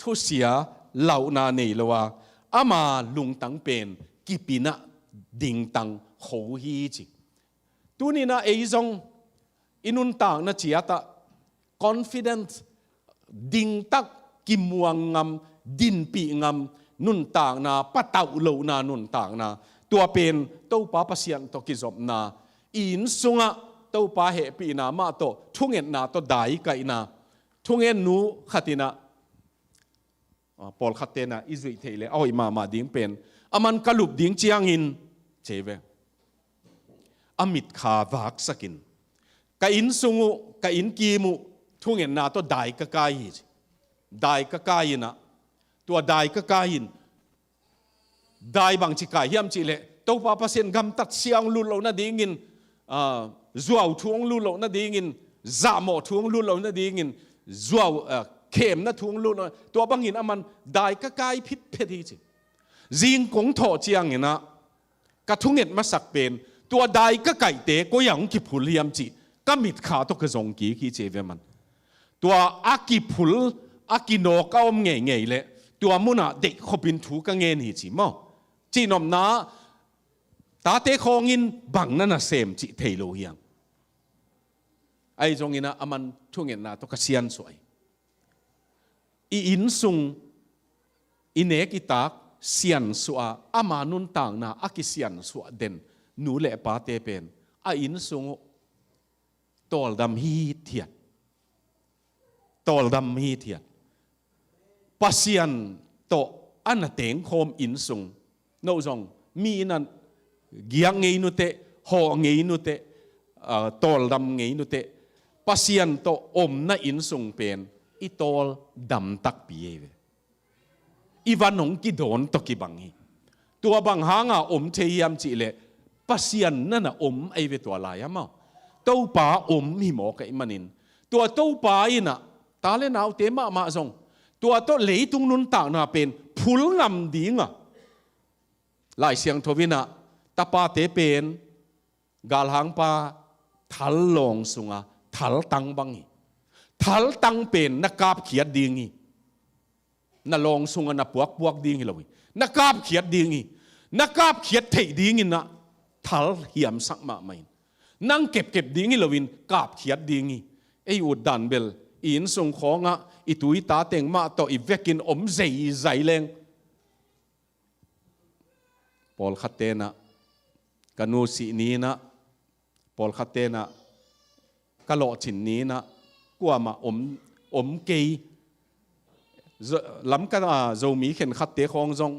thusia lauhna nei lo a, ama lungtang pen kipinah dingtang kho hi ci. Tuninah ei zong i nuntakna ciatah confident, dingtak, kimuang ngam, dinpih ngam nuntakna, patauh lohna nuntakna, tua pen Topa Pasian tawh kizopna, i inn sungah Topa hehpihna mah tawh, thungetna tawh daikaihna. Thungetnu khat inah, ah, pawlkhat tenah i zuih theih leh a hoih mahmah ding pen, a man ka lup ding ciangin, ci ve, a mitkha vaksakin, ka inn sung uh, ka inn kim uh, thungetna tawh dai ka kai hi ci. Dai ka kai inah, tua dai ka kai in, dai bangci kai hiam cih leh, Topa Pasian gamtat sia hong lut loh nadingin, ah, zuau thu hong lut loh nadingin, zahmawh thu hong lut loh nadingin, zuau, ah, khemna thu hong lut loh, tua bangin a man dai ka kai phitphet hi ci. Zing kong thawh cianginah, ka thunget masak pen, tua dai ka kaihte koi-ah hong kiphul hiam cih ka mitkha tawh ka zong kik hi ci ve man. Tua a kiphul, a kinawk a om ngeingei leh, tua munah deihkhopin thu ka ngen hi ci maw. Cihnopna, tate khawngin bang na nasem cih thei lo hiang. Ahi zonginah a man thungetna tawh ka siansuah hi. I inn sung, i nek i tak siansuah a, ama nuntakna a kisiansuah den nu le pate pen, a inn sung uh tawldam hithiat. Tawldam hithiat. Pasian tawh a na tengkhawm inn sung, no zong mi in a giak ngei nuteh, hawh ngei nuteh, ah, tawldam ngei nuteh, Pasian tawh omna inn sung pen i tawldam takpi ei ve. I van hong kidawn tawh kibang hi. Tua bang hanga om thei hiam cih leh, Pasian na na om ei ve tua lai-ah maw. Topa om hi mawk ahih manin, tua Topa inah, ta le naute mahmah zong, tua tawh leitung nuntakna pen phul ngam dinga, Lai Siangtho inah, tapate pen galhangpa thal lawng sunga thaltang bang hi. Thaltang pen na kapkhiat ding hi. Na lawng sungah na puakpuak ding hi lo hi. Na kapkhiat ding hi. Na kapkhiat theih dinginah thal hiamsak mahmah in, nang kepkep ding hi loin kapkhiat ding hi. Ei utdan bel i inn sung khawngah i tu i ta teng mah tawh i vekin om zeizai leng, pawlkhat tenah ka nu sih ni inah, pawlkhat tenah ka lawhcin ni inah, kuamah om, om kei. Zo-, Lamka, ah, Zomi khenkhatte khawng zong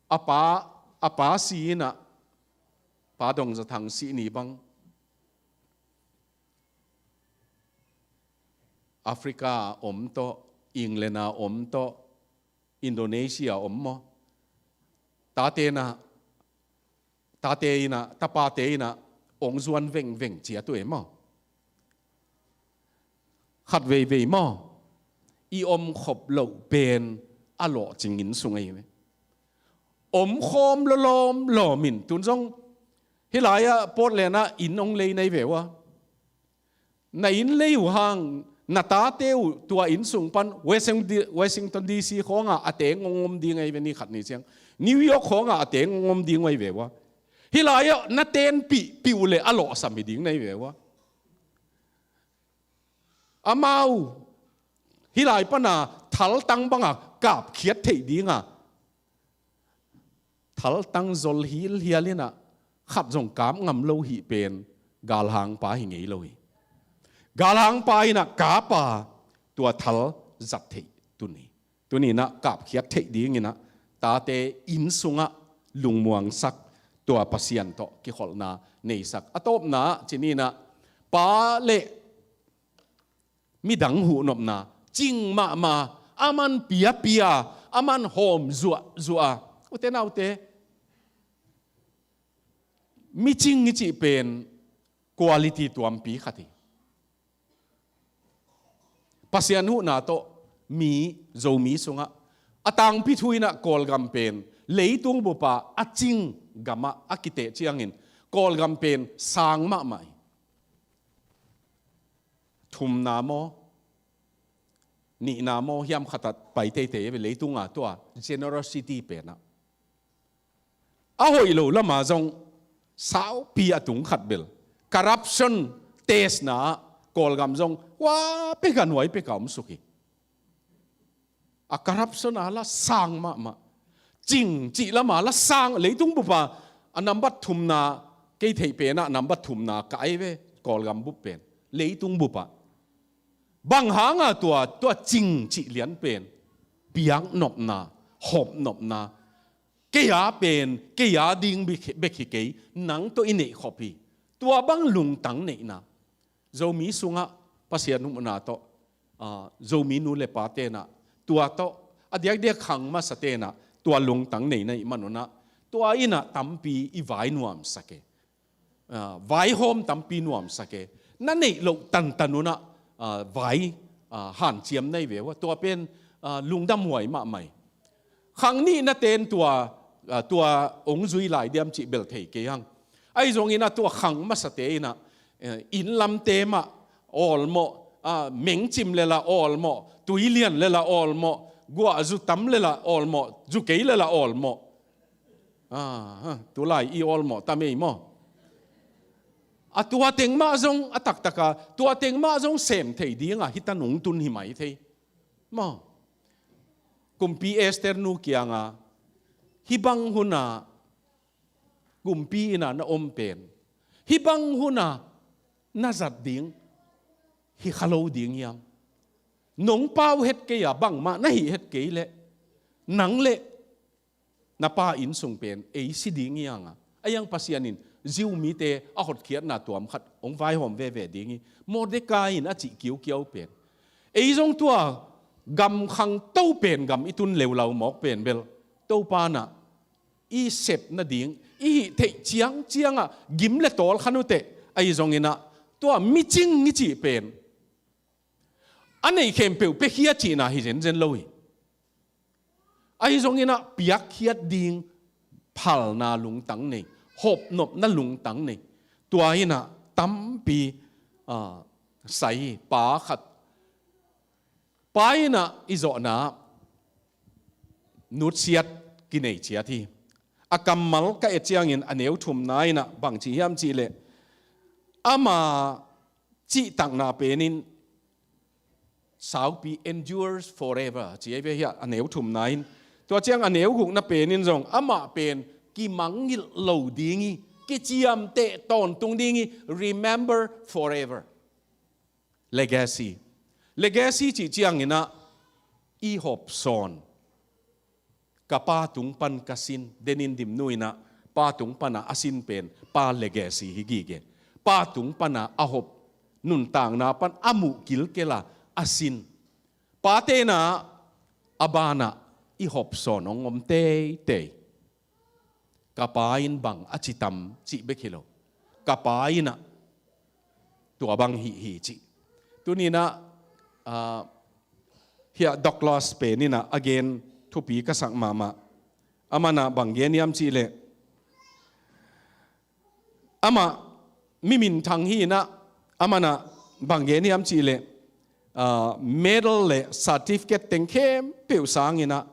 a pa, a pa si inah, Pa Dong Za Thang sih ni bang Africa a om tawh, England a om tawh, Indonesia a om maw. Tate inah, tate inah, tapate inah hong zuan vengveng ciat uh e maw. Khat veivei maw, i omkhop loh pen a lawhcing inn sung ahi ve. Omkhawm lawlawm lawmin, tun zong hih lai-ah Portland ah inn hong lei na hi ve ua. Na inn lei uh hang, na tate uh tua inn sung pan Washington, Washington D C khawngah a teng hong om ding ahi ve, ni khat ni ciang. New York khawngah a teng hong om ding uh ahi ve ua. Hih lai-ah na tenpih, pih uh leh a lawhsam hi ding na hi ve ua. Amau hih lai pana thaltang banga kapkhiat theih dinga, thaltang zol hilhial inah khat zong kap ngam lo hih pen galhangpa hi ngei lo hi. Galhangpa in ah kapa tua thal zat theih tuni. Tuni in ah kapkhiat theih dingin ah tate inn sungah lungmuangsak, tua Pasian tawh kikholhna neisak. A tawpna ah ci ni in ah, pa le midang huhnopna cing mahmah, aman piapia, aman hawm zuahzuah. Ute naute, mi cing i cih pen quality tuampi khat hi. Pasian huhna tawh mi, Zomi sungah a tangpi thu in ah Kawlgam pen leitung bup ah a cing gam ah a kiteh ciangin Kawlgam pen sang mahmah hi. Thumna maw, nihna maw hiam khat ah pai teitei ve, leitung a tua generosity pen ah. A hoih lo lam ah zong saupi a tung khat bel corruption testna ah Kawlgam zong hua pek a nuai pek a om suk hi. A corruption a la sang mahmah. Cing cih lam a la sang, leitung bup ah a nambat thumna, kei theih pen ah nambat thumna ka hi ve, Kawlgam bup pen. Leitung bup ah. Bang hang a tua, tua cing cih lian pen piaknopna, hopnopna, kei a pen, kei a ding bek hi kei, nang tawh i neih khop hi. Tua bang lungtang neihna. Zomi sungah Pasian huhna tawh, ah, Zomi nu le pa ten ah tua tawh, a diakdiak khang masa ten ah tua lungtang neihna i hih man un ah, tua in ah tampi i vai nuamsak e. Ah, vaihawm tampi nuamsak e. Na neih loh tantan un ah, ah, vai, ah, hanciam na hi ve ua, tua pen, ah, lungdamhuai mahmah hi. Khang nihna ten tua, ah, tua hong zui lai diam cih bel thei kei hang. Ahi zongin ah tua khang masate in ah, eh, inn lamte mah awlmawh, ah, mengcim le la awlmawh, tuilian le la awlmawh, guah zu tam le la awlmawh, zu kei le la awlmawh. Ah, ha, tulai i awlmawh tam ei maw. A tua teng mah zong a taktak a, tua teng mah zong sem thei ding a hi ta nung tun hi mai thei. Maw. Kumpi Esther nu kiang a, hih bang hun a kumpi inn a na om pen, hih bang hun a na zat ding hi kha lo ding hiam? Nong pau het kei a, bangmah na hih het kei leh, nang le na pa inn sung pen ei si ding hi hang a. Ahi hang Pasian in Jew mite a hotkhiatna tuam khat hong vaihawm veve ding hi. Mordekai in a cih kiukiau pen, ei zong tua gam khangto pen gam i tun leulau mawk pen bel, Topa in ah i sep nading i hih theih ciangciang ah gim le tawl kha nuam teh. Ahi zongin ah tua micing i cih pen a neih khempeuh piakhia cihna hi zenzen lo hi. Ahi zongin ah piakkhiat ding phalna lungtang nei, hopnopna lungtang nei. Tua in ah tampi, ah, sai hi. Pa khat, pa in ah i zawhna nutsiat kinei ciat hi. A kammal ka et ciangin a neu thumna in ah bang ci hiam cih leh, ama cihtakna pen in saupi, endures forever, ci ahi ve hi a, a neu thumna in. Tua ciang a neu gukna pen in zong amah pen kimangngilh lo ding hi, kiciamteh tawntung ding hi, remember forever. Legacy. Legacy cih ciangin ah i hopsawn. Ka pa tung pan ka sin, Denin Dimnu in ah pa tung pan a a sin pen pa legacy hi gige. Pa tung pan a a hop, nuntakna pan a muh kilkel a a sin. Pate in ah a ban ah i hopsawn hong om teitei. Ka pa in bang a ci tam cih bek hi lo, ka pa in ah tua bang hih hi cih. Tuni in ah, ah, hi a Douglas pen in ah a gen thupi ka sak mahmah. Aman ah bang gen hiam cih leh, amah mi minthang hi in ah, aman ah bang gen hiam cih leh, ah, medal le certificate teng khempeuh sangin ah,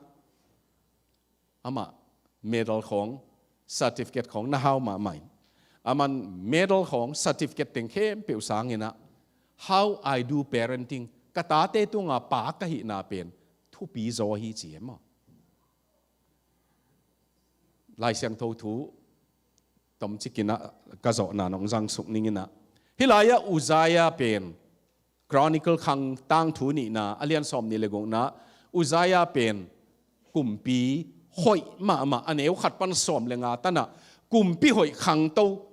amah medal khawng, certificate khawng na hau mahmah in, aman medal khawng, certificate teng khempeuh sangin ah, "How I do parenting," ka tate tunga pa ka hihna pen thupi zaw hi ci e maw. Lai Siangtho thu tomcik in ah ka zawhna nong zang suk ning in ah, Hih lai-ah Uzziah pen Chronicle khang tangthu nihna a lian sawm nih le gukna, Uzziah pen kumpi hoih mahmah, a neu khat pan sawm le nga tanah kumpi hoih khangto.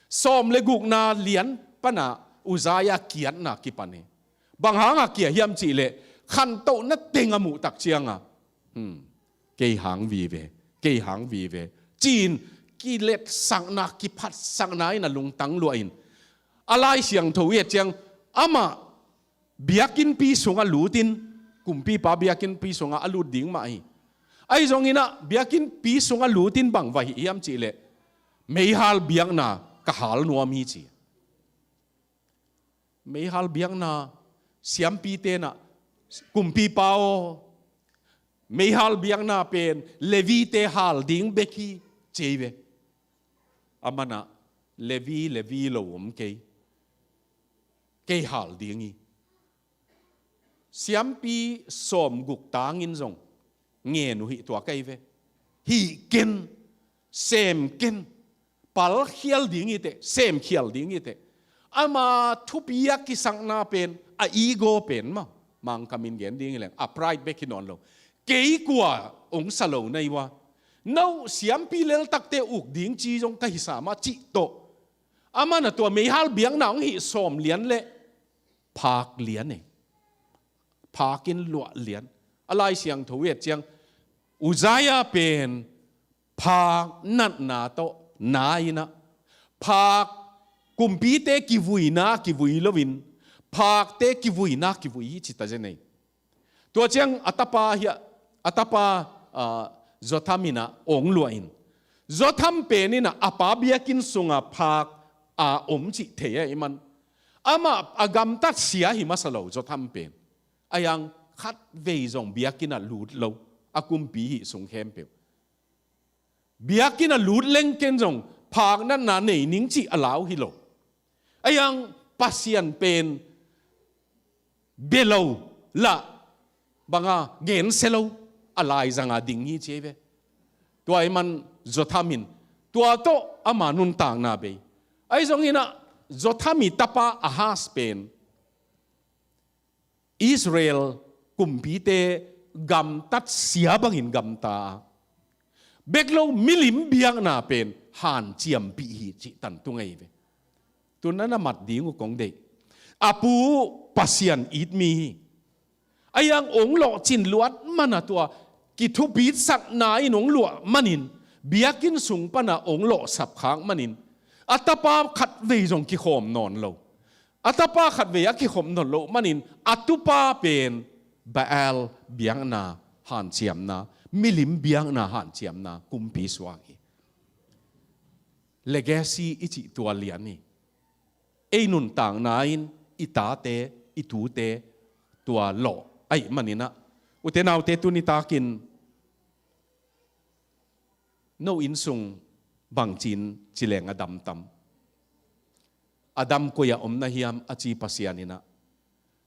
Sawm le gukna lian panah Uzziah kiatna kipan hi. Bang hangah kia hiam cihleh khantohna teng a muh tak cianga, hmm, kei hang vive, kei hang vive ci-in kiletsakna, kiphatsakna in a lungtang luah in, a Lai Siangtho i et ciang amah biakinnpi sungah lutin, kumpipa biakinnpi sungah a lut ding mah hi. Ahi zonginah biakinnpi sungah lutin bang va hih hiam cihleh, meihal biakna ka hal nuam hi ci. Meihal biakna, siampite nah, kumpipa aw, meihal biakna pen Levite hal ding bek hi ci ei ve. Amanah Levi, Levi lo om kei, kei hal ding hi. Siampi sawmguk tangin zong ngen uh hih tua kei ve. Hih ken, sem ken, palkhial ding hi teh, semkhial ding hi teh. Ama thupi a kisakna pen a ego pen maw, Mangkamin gen ding hi leng a pride bek hi nawn lo. Kei kua hong sa lo na hi ua, no siampi leltakte uk ding ci zong ka hisa mah cih tawh. Amanah tua meihal biakna hong hih sawm lian le phak lian e. Phak in luah lian. A Lai Siangtho i et ciang Uzziah pen phak natna tawh na inah, phak kumpite kivuina kivui loin, phakte kivuina kivui hi ci ta zen ei. Tua ciang a tapa hi a, a tapa, ah, Jotham inah ong luah in, Jotham pen inah a pa biakinn sungah phak a om cih thei ahih man, amah a gamtat sia hi masa lo Jotham pen. Ahi hang khatvei zong biakinn ah lut lo, a kumpi hih sung khempeuh. Biakinn ah lut leng ken zong phak natna nei ning cih a lau hi lo. Ahi hang Pasian pen bia lo lah banga gensia lo a laizanga ding hi ci ei ve. Tua ahih man Jotham in tua tawh ama nuntakna bei. Ahi zonginah Jotham i tapa Ahaz pen Israel kumpite gamtat sia bangin gamta a, bek lo milim biakna pen hanciampih hi cih tan tung ei ve. Tun na na mat ding uh kong deih. A pu Pasian it mi hi. Ahi hang ong lawhcin luat mana tua kithupitsakna in ong luah manin, biakinn sung pana ong lawhsap khak manin, a tapa khatvei zong kikhawm nawn lo. A tapa khatvei a kikhawm nawn loh manin a tupa pen Baal biakna hanciamna, milim biakna hanciamna kumpi suak hi. Legacy i cih tua lian hi. Ei nuntakna in i tate, i tute tua lawh ahih maninah, ute naute, tuni takin no inn sung bangcin ci leng a dam tam? A dam koi-ah om na hiam a ci Pasian inah,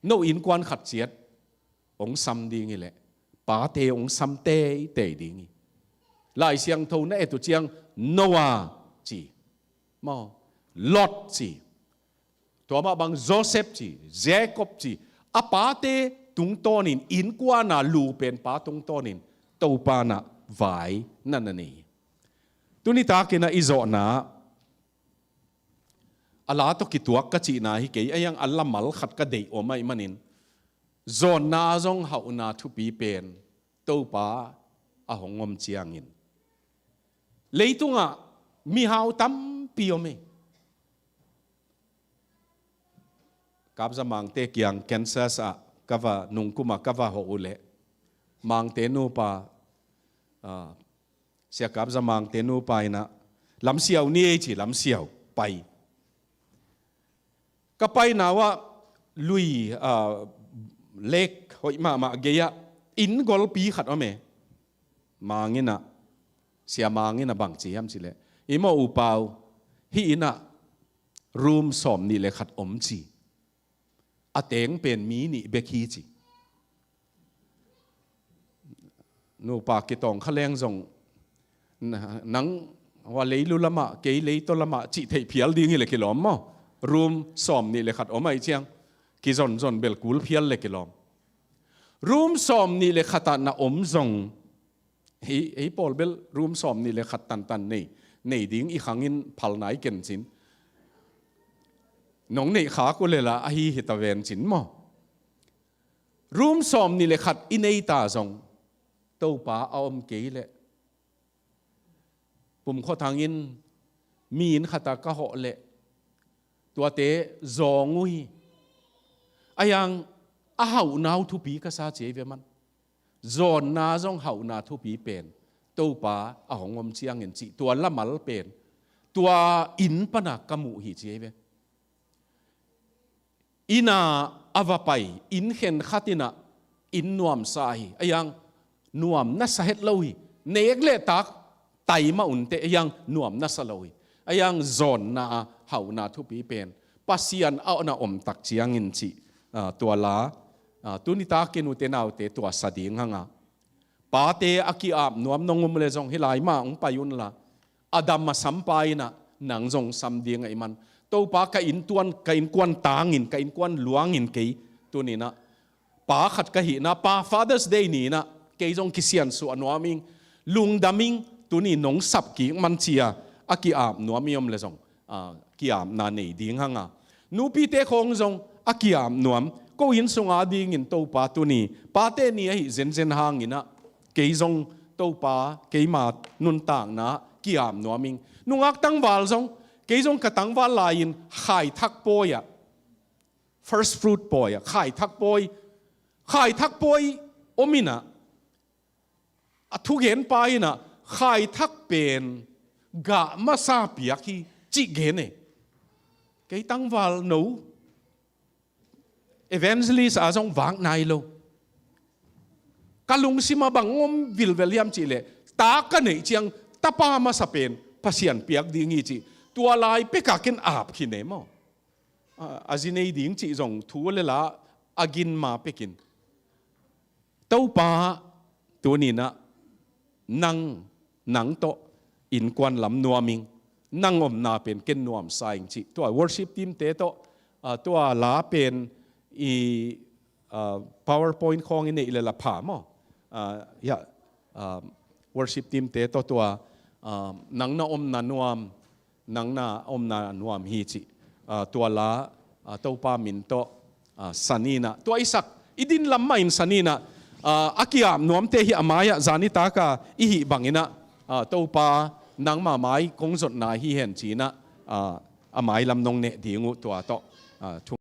no innkuan khat ciat hong sam ding hileh pate hong sam teitei ding hi. Lai Siangtho na et uh ciang Noah ci, maw, Lot ci, tua mah bang Joseph ci, Jacob ci, a pate tungtawnin, innkuana lu pen pa tungtawnin Topa nah vai na na nei hi. Tuni takinah i zawhna a la tawh kituak ka cihna hi kei, ahi hang a lamal khat ka deih om ahih manin, zawnna zong hauhna thupi pen Topa a hong om ciangin leitungah mihau tampi om hi. Kapza Mangte kiang Kansas ah ka va, nungkumah ka va hawh uhleh Mangte nupa, ah, Sia Kapza Mangte nupa inah, lamsiau ni ei ci, lamsiau pai. Ka paina uah lui, ah, lake hoih mahmah gei-ah inn golpi khat om e. Mang inah, Sia Mang inah bang ci hiam cihleh, i maw u pau, hih innah room sawm nih le khat om ci. A teng pen mi nih bek hi ci. Nupa kitawng kha leng zong, na-, nang hua leilu lamah, kei leitaw lamah cih theih phial ding hileh kilawm maw? Room sawm nih le khat om ahih ciang kizonzon bel kul phial le kilawm. Room sawm nih le khat ah na om zong, hei, hei pawl bel room sawm nih le khat tantan nei, nei ding i khangin phal nai ken cin. Nong neih khak uh leh la ahi hi ta ven cin maw? Room sawm nih le khat i nei ta zong, Topa a om kei leh, pumkhaw thangin mi inn khat ah ka hawh leh, tuate zawng uh hi. Ahi hang a hauhna uh thupi ka sa ci ei ve maw. Zawnna zong hauhna thupi pen Topa a hong om ciangin cih, tua lamal pen tua inn pan a ka muh hi ci ei ve. Inn ah a va pai, inn khen khat in ah inn nuamsa hi. Ahi hang nuam na sa het lo hi. Nek le tak tai mah un teh, ahi hang nuam na sa lo hi. Ahi hang zawnna a hauhna thupi pen Pasian a na om tak ciangin cih, ah, tua la, ah, tuni takin ute naute tua sa ding hang a, pate a ki-ap nuam nong om leh zong hih lai mah hong pai un la, a dam a sam pa in ah nang zong sam ding ahih man, Topa ka inntuan, ka innkuan tangin, ka innkuan luangin kei tuni in ah pa khat ka hihna, pa Father's Day ni in ah kei zong kisiansuah nuam ing, lungdam ing, tuni nong sap kik man ci a, a ki-ap nuam i om leh zong, ah, ki-apna nei ding hang a, nupite khawng zong a ki-ap nuam, ko inn sung a dingin Topa tuni pate ni ahi zenzen hangin ah kei zong Topa keima nuntakna ah ki-ap nuam ing. Nungak tangval zong, kei zong ka tangval lai-in khaithak pawi ah, first fruit pawi ah, khaithak pawi, khaithak pawi om in ah, a thugenpa in ah khaithak pen gah masa piak hi cih gen e. Kei tangval no evangelist a zong vak nai lo. Ka lungsim ah bang om vilvel hiam cih leh, ta ka neih ciang tapa masa pen Pasian piak ding hi cih, tua lai pek ah ken ap khin e maw. A, a zi nei ding cih zong thu le la a gin ma pekin, Topa, tuni in ah nang, nang tawh innkuan lam nuam ing, nang omna pen ken nuamsa ing cih. Tua worship team te tawh, ah, tua la pen i, ah, PowerPoint khawng i neih le la pha maw. Ah, ya, ah, worship team te tawh tua, ah, nang na omna nuam, nang na omna nuam hi cih, ah, tua la, ah, Topa min tawh, ah, sa ni in ah, tua i sak, i din lam mah in sa ni in ah, ah, a ki-ap nuamte hi a mai ah zan nitak a i hih bangin ah, ah, Topa nangma mai kong zotna hi hen ci in ah, ah, a mai lam nong neh ding uh tua tawh, ah, thu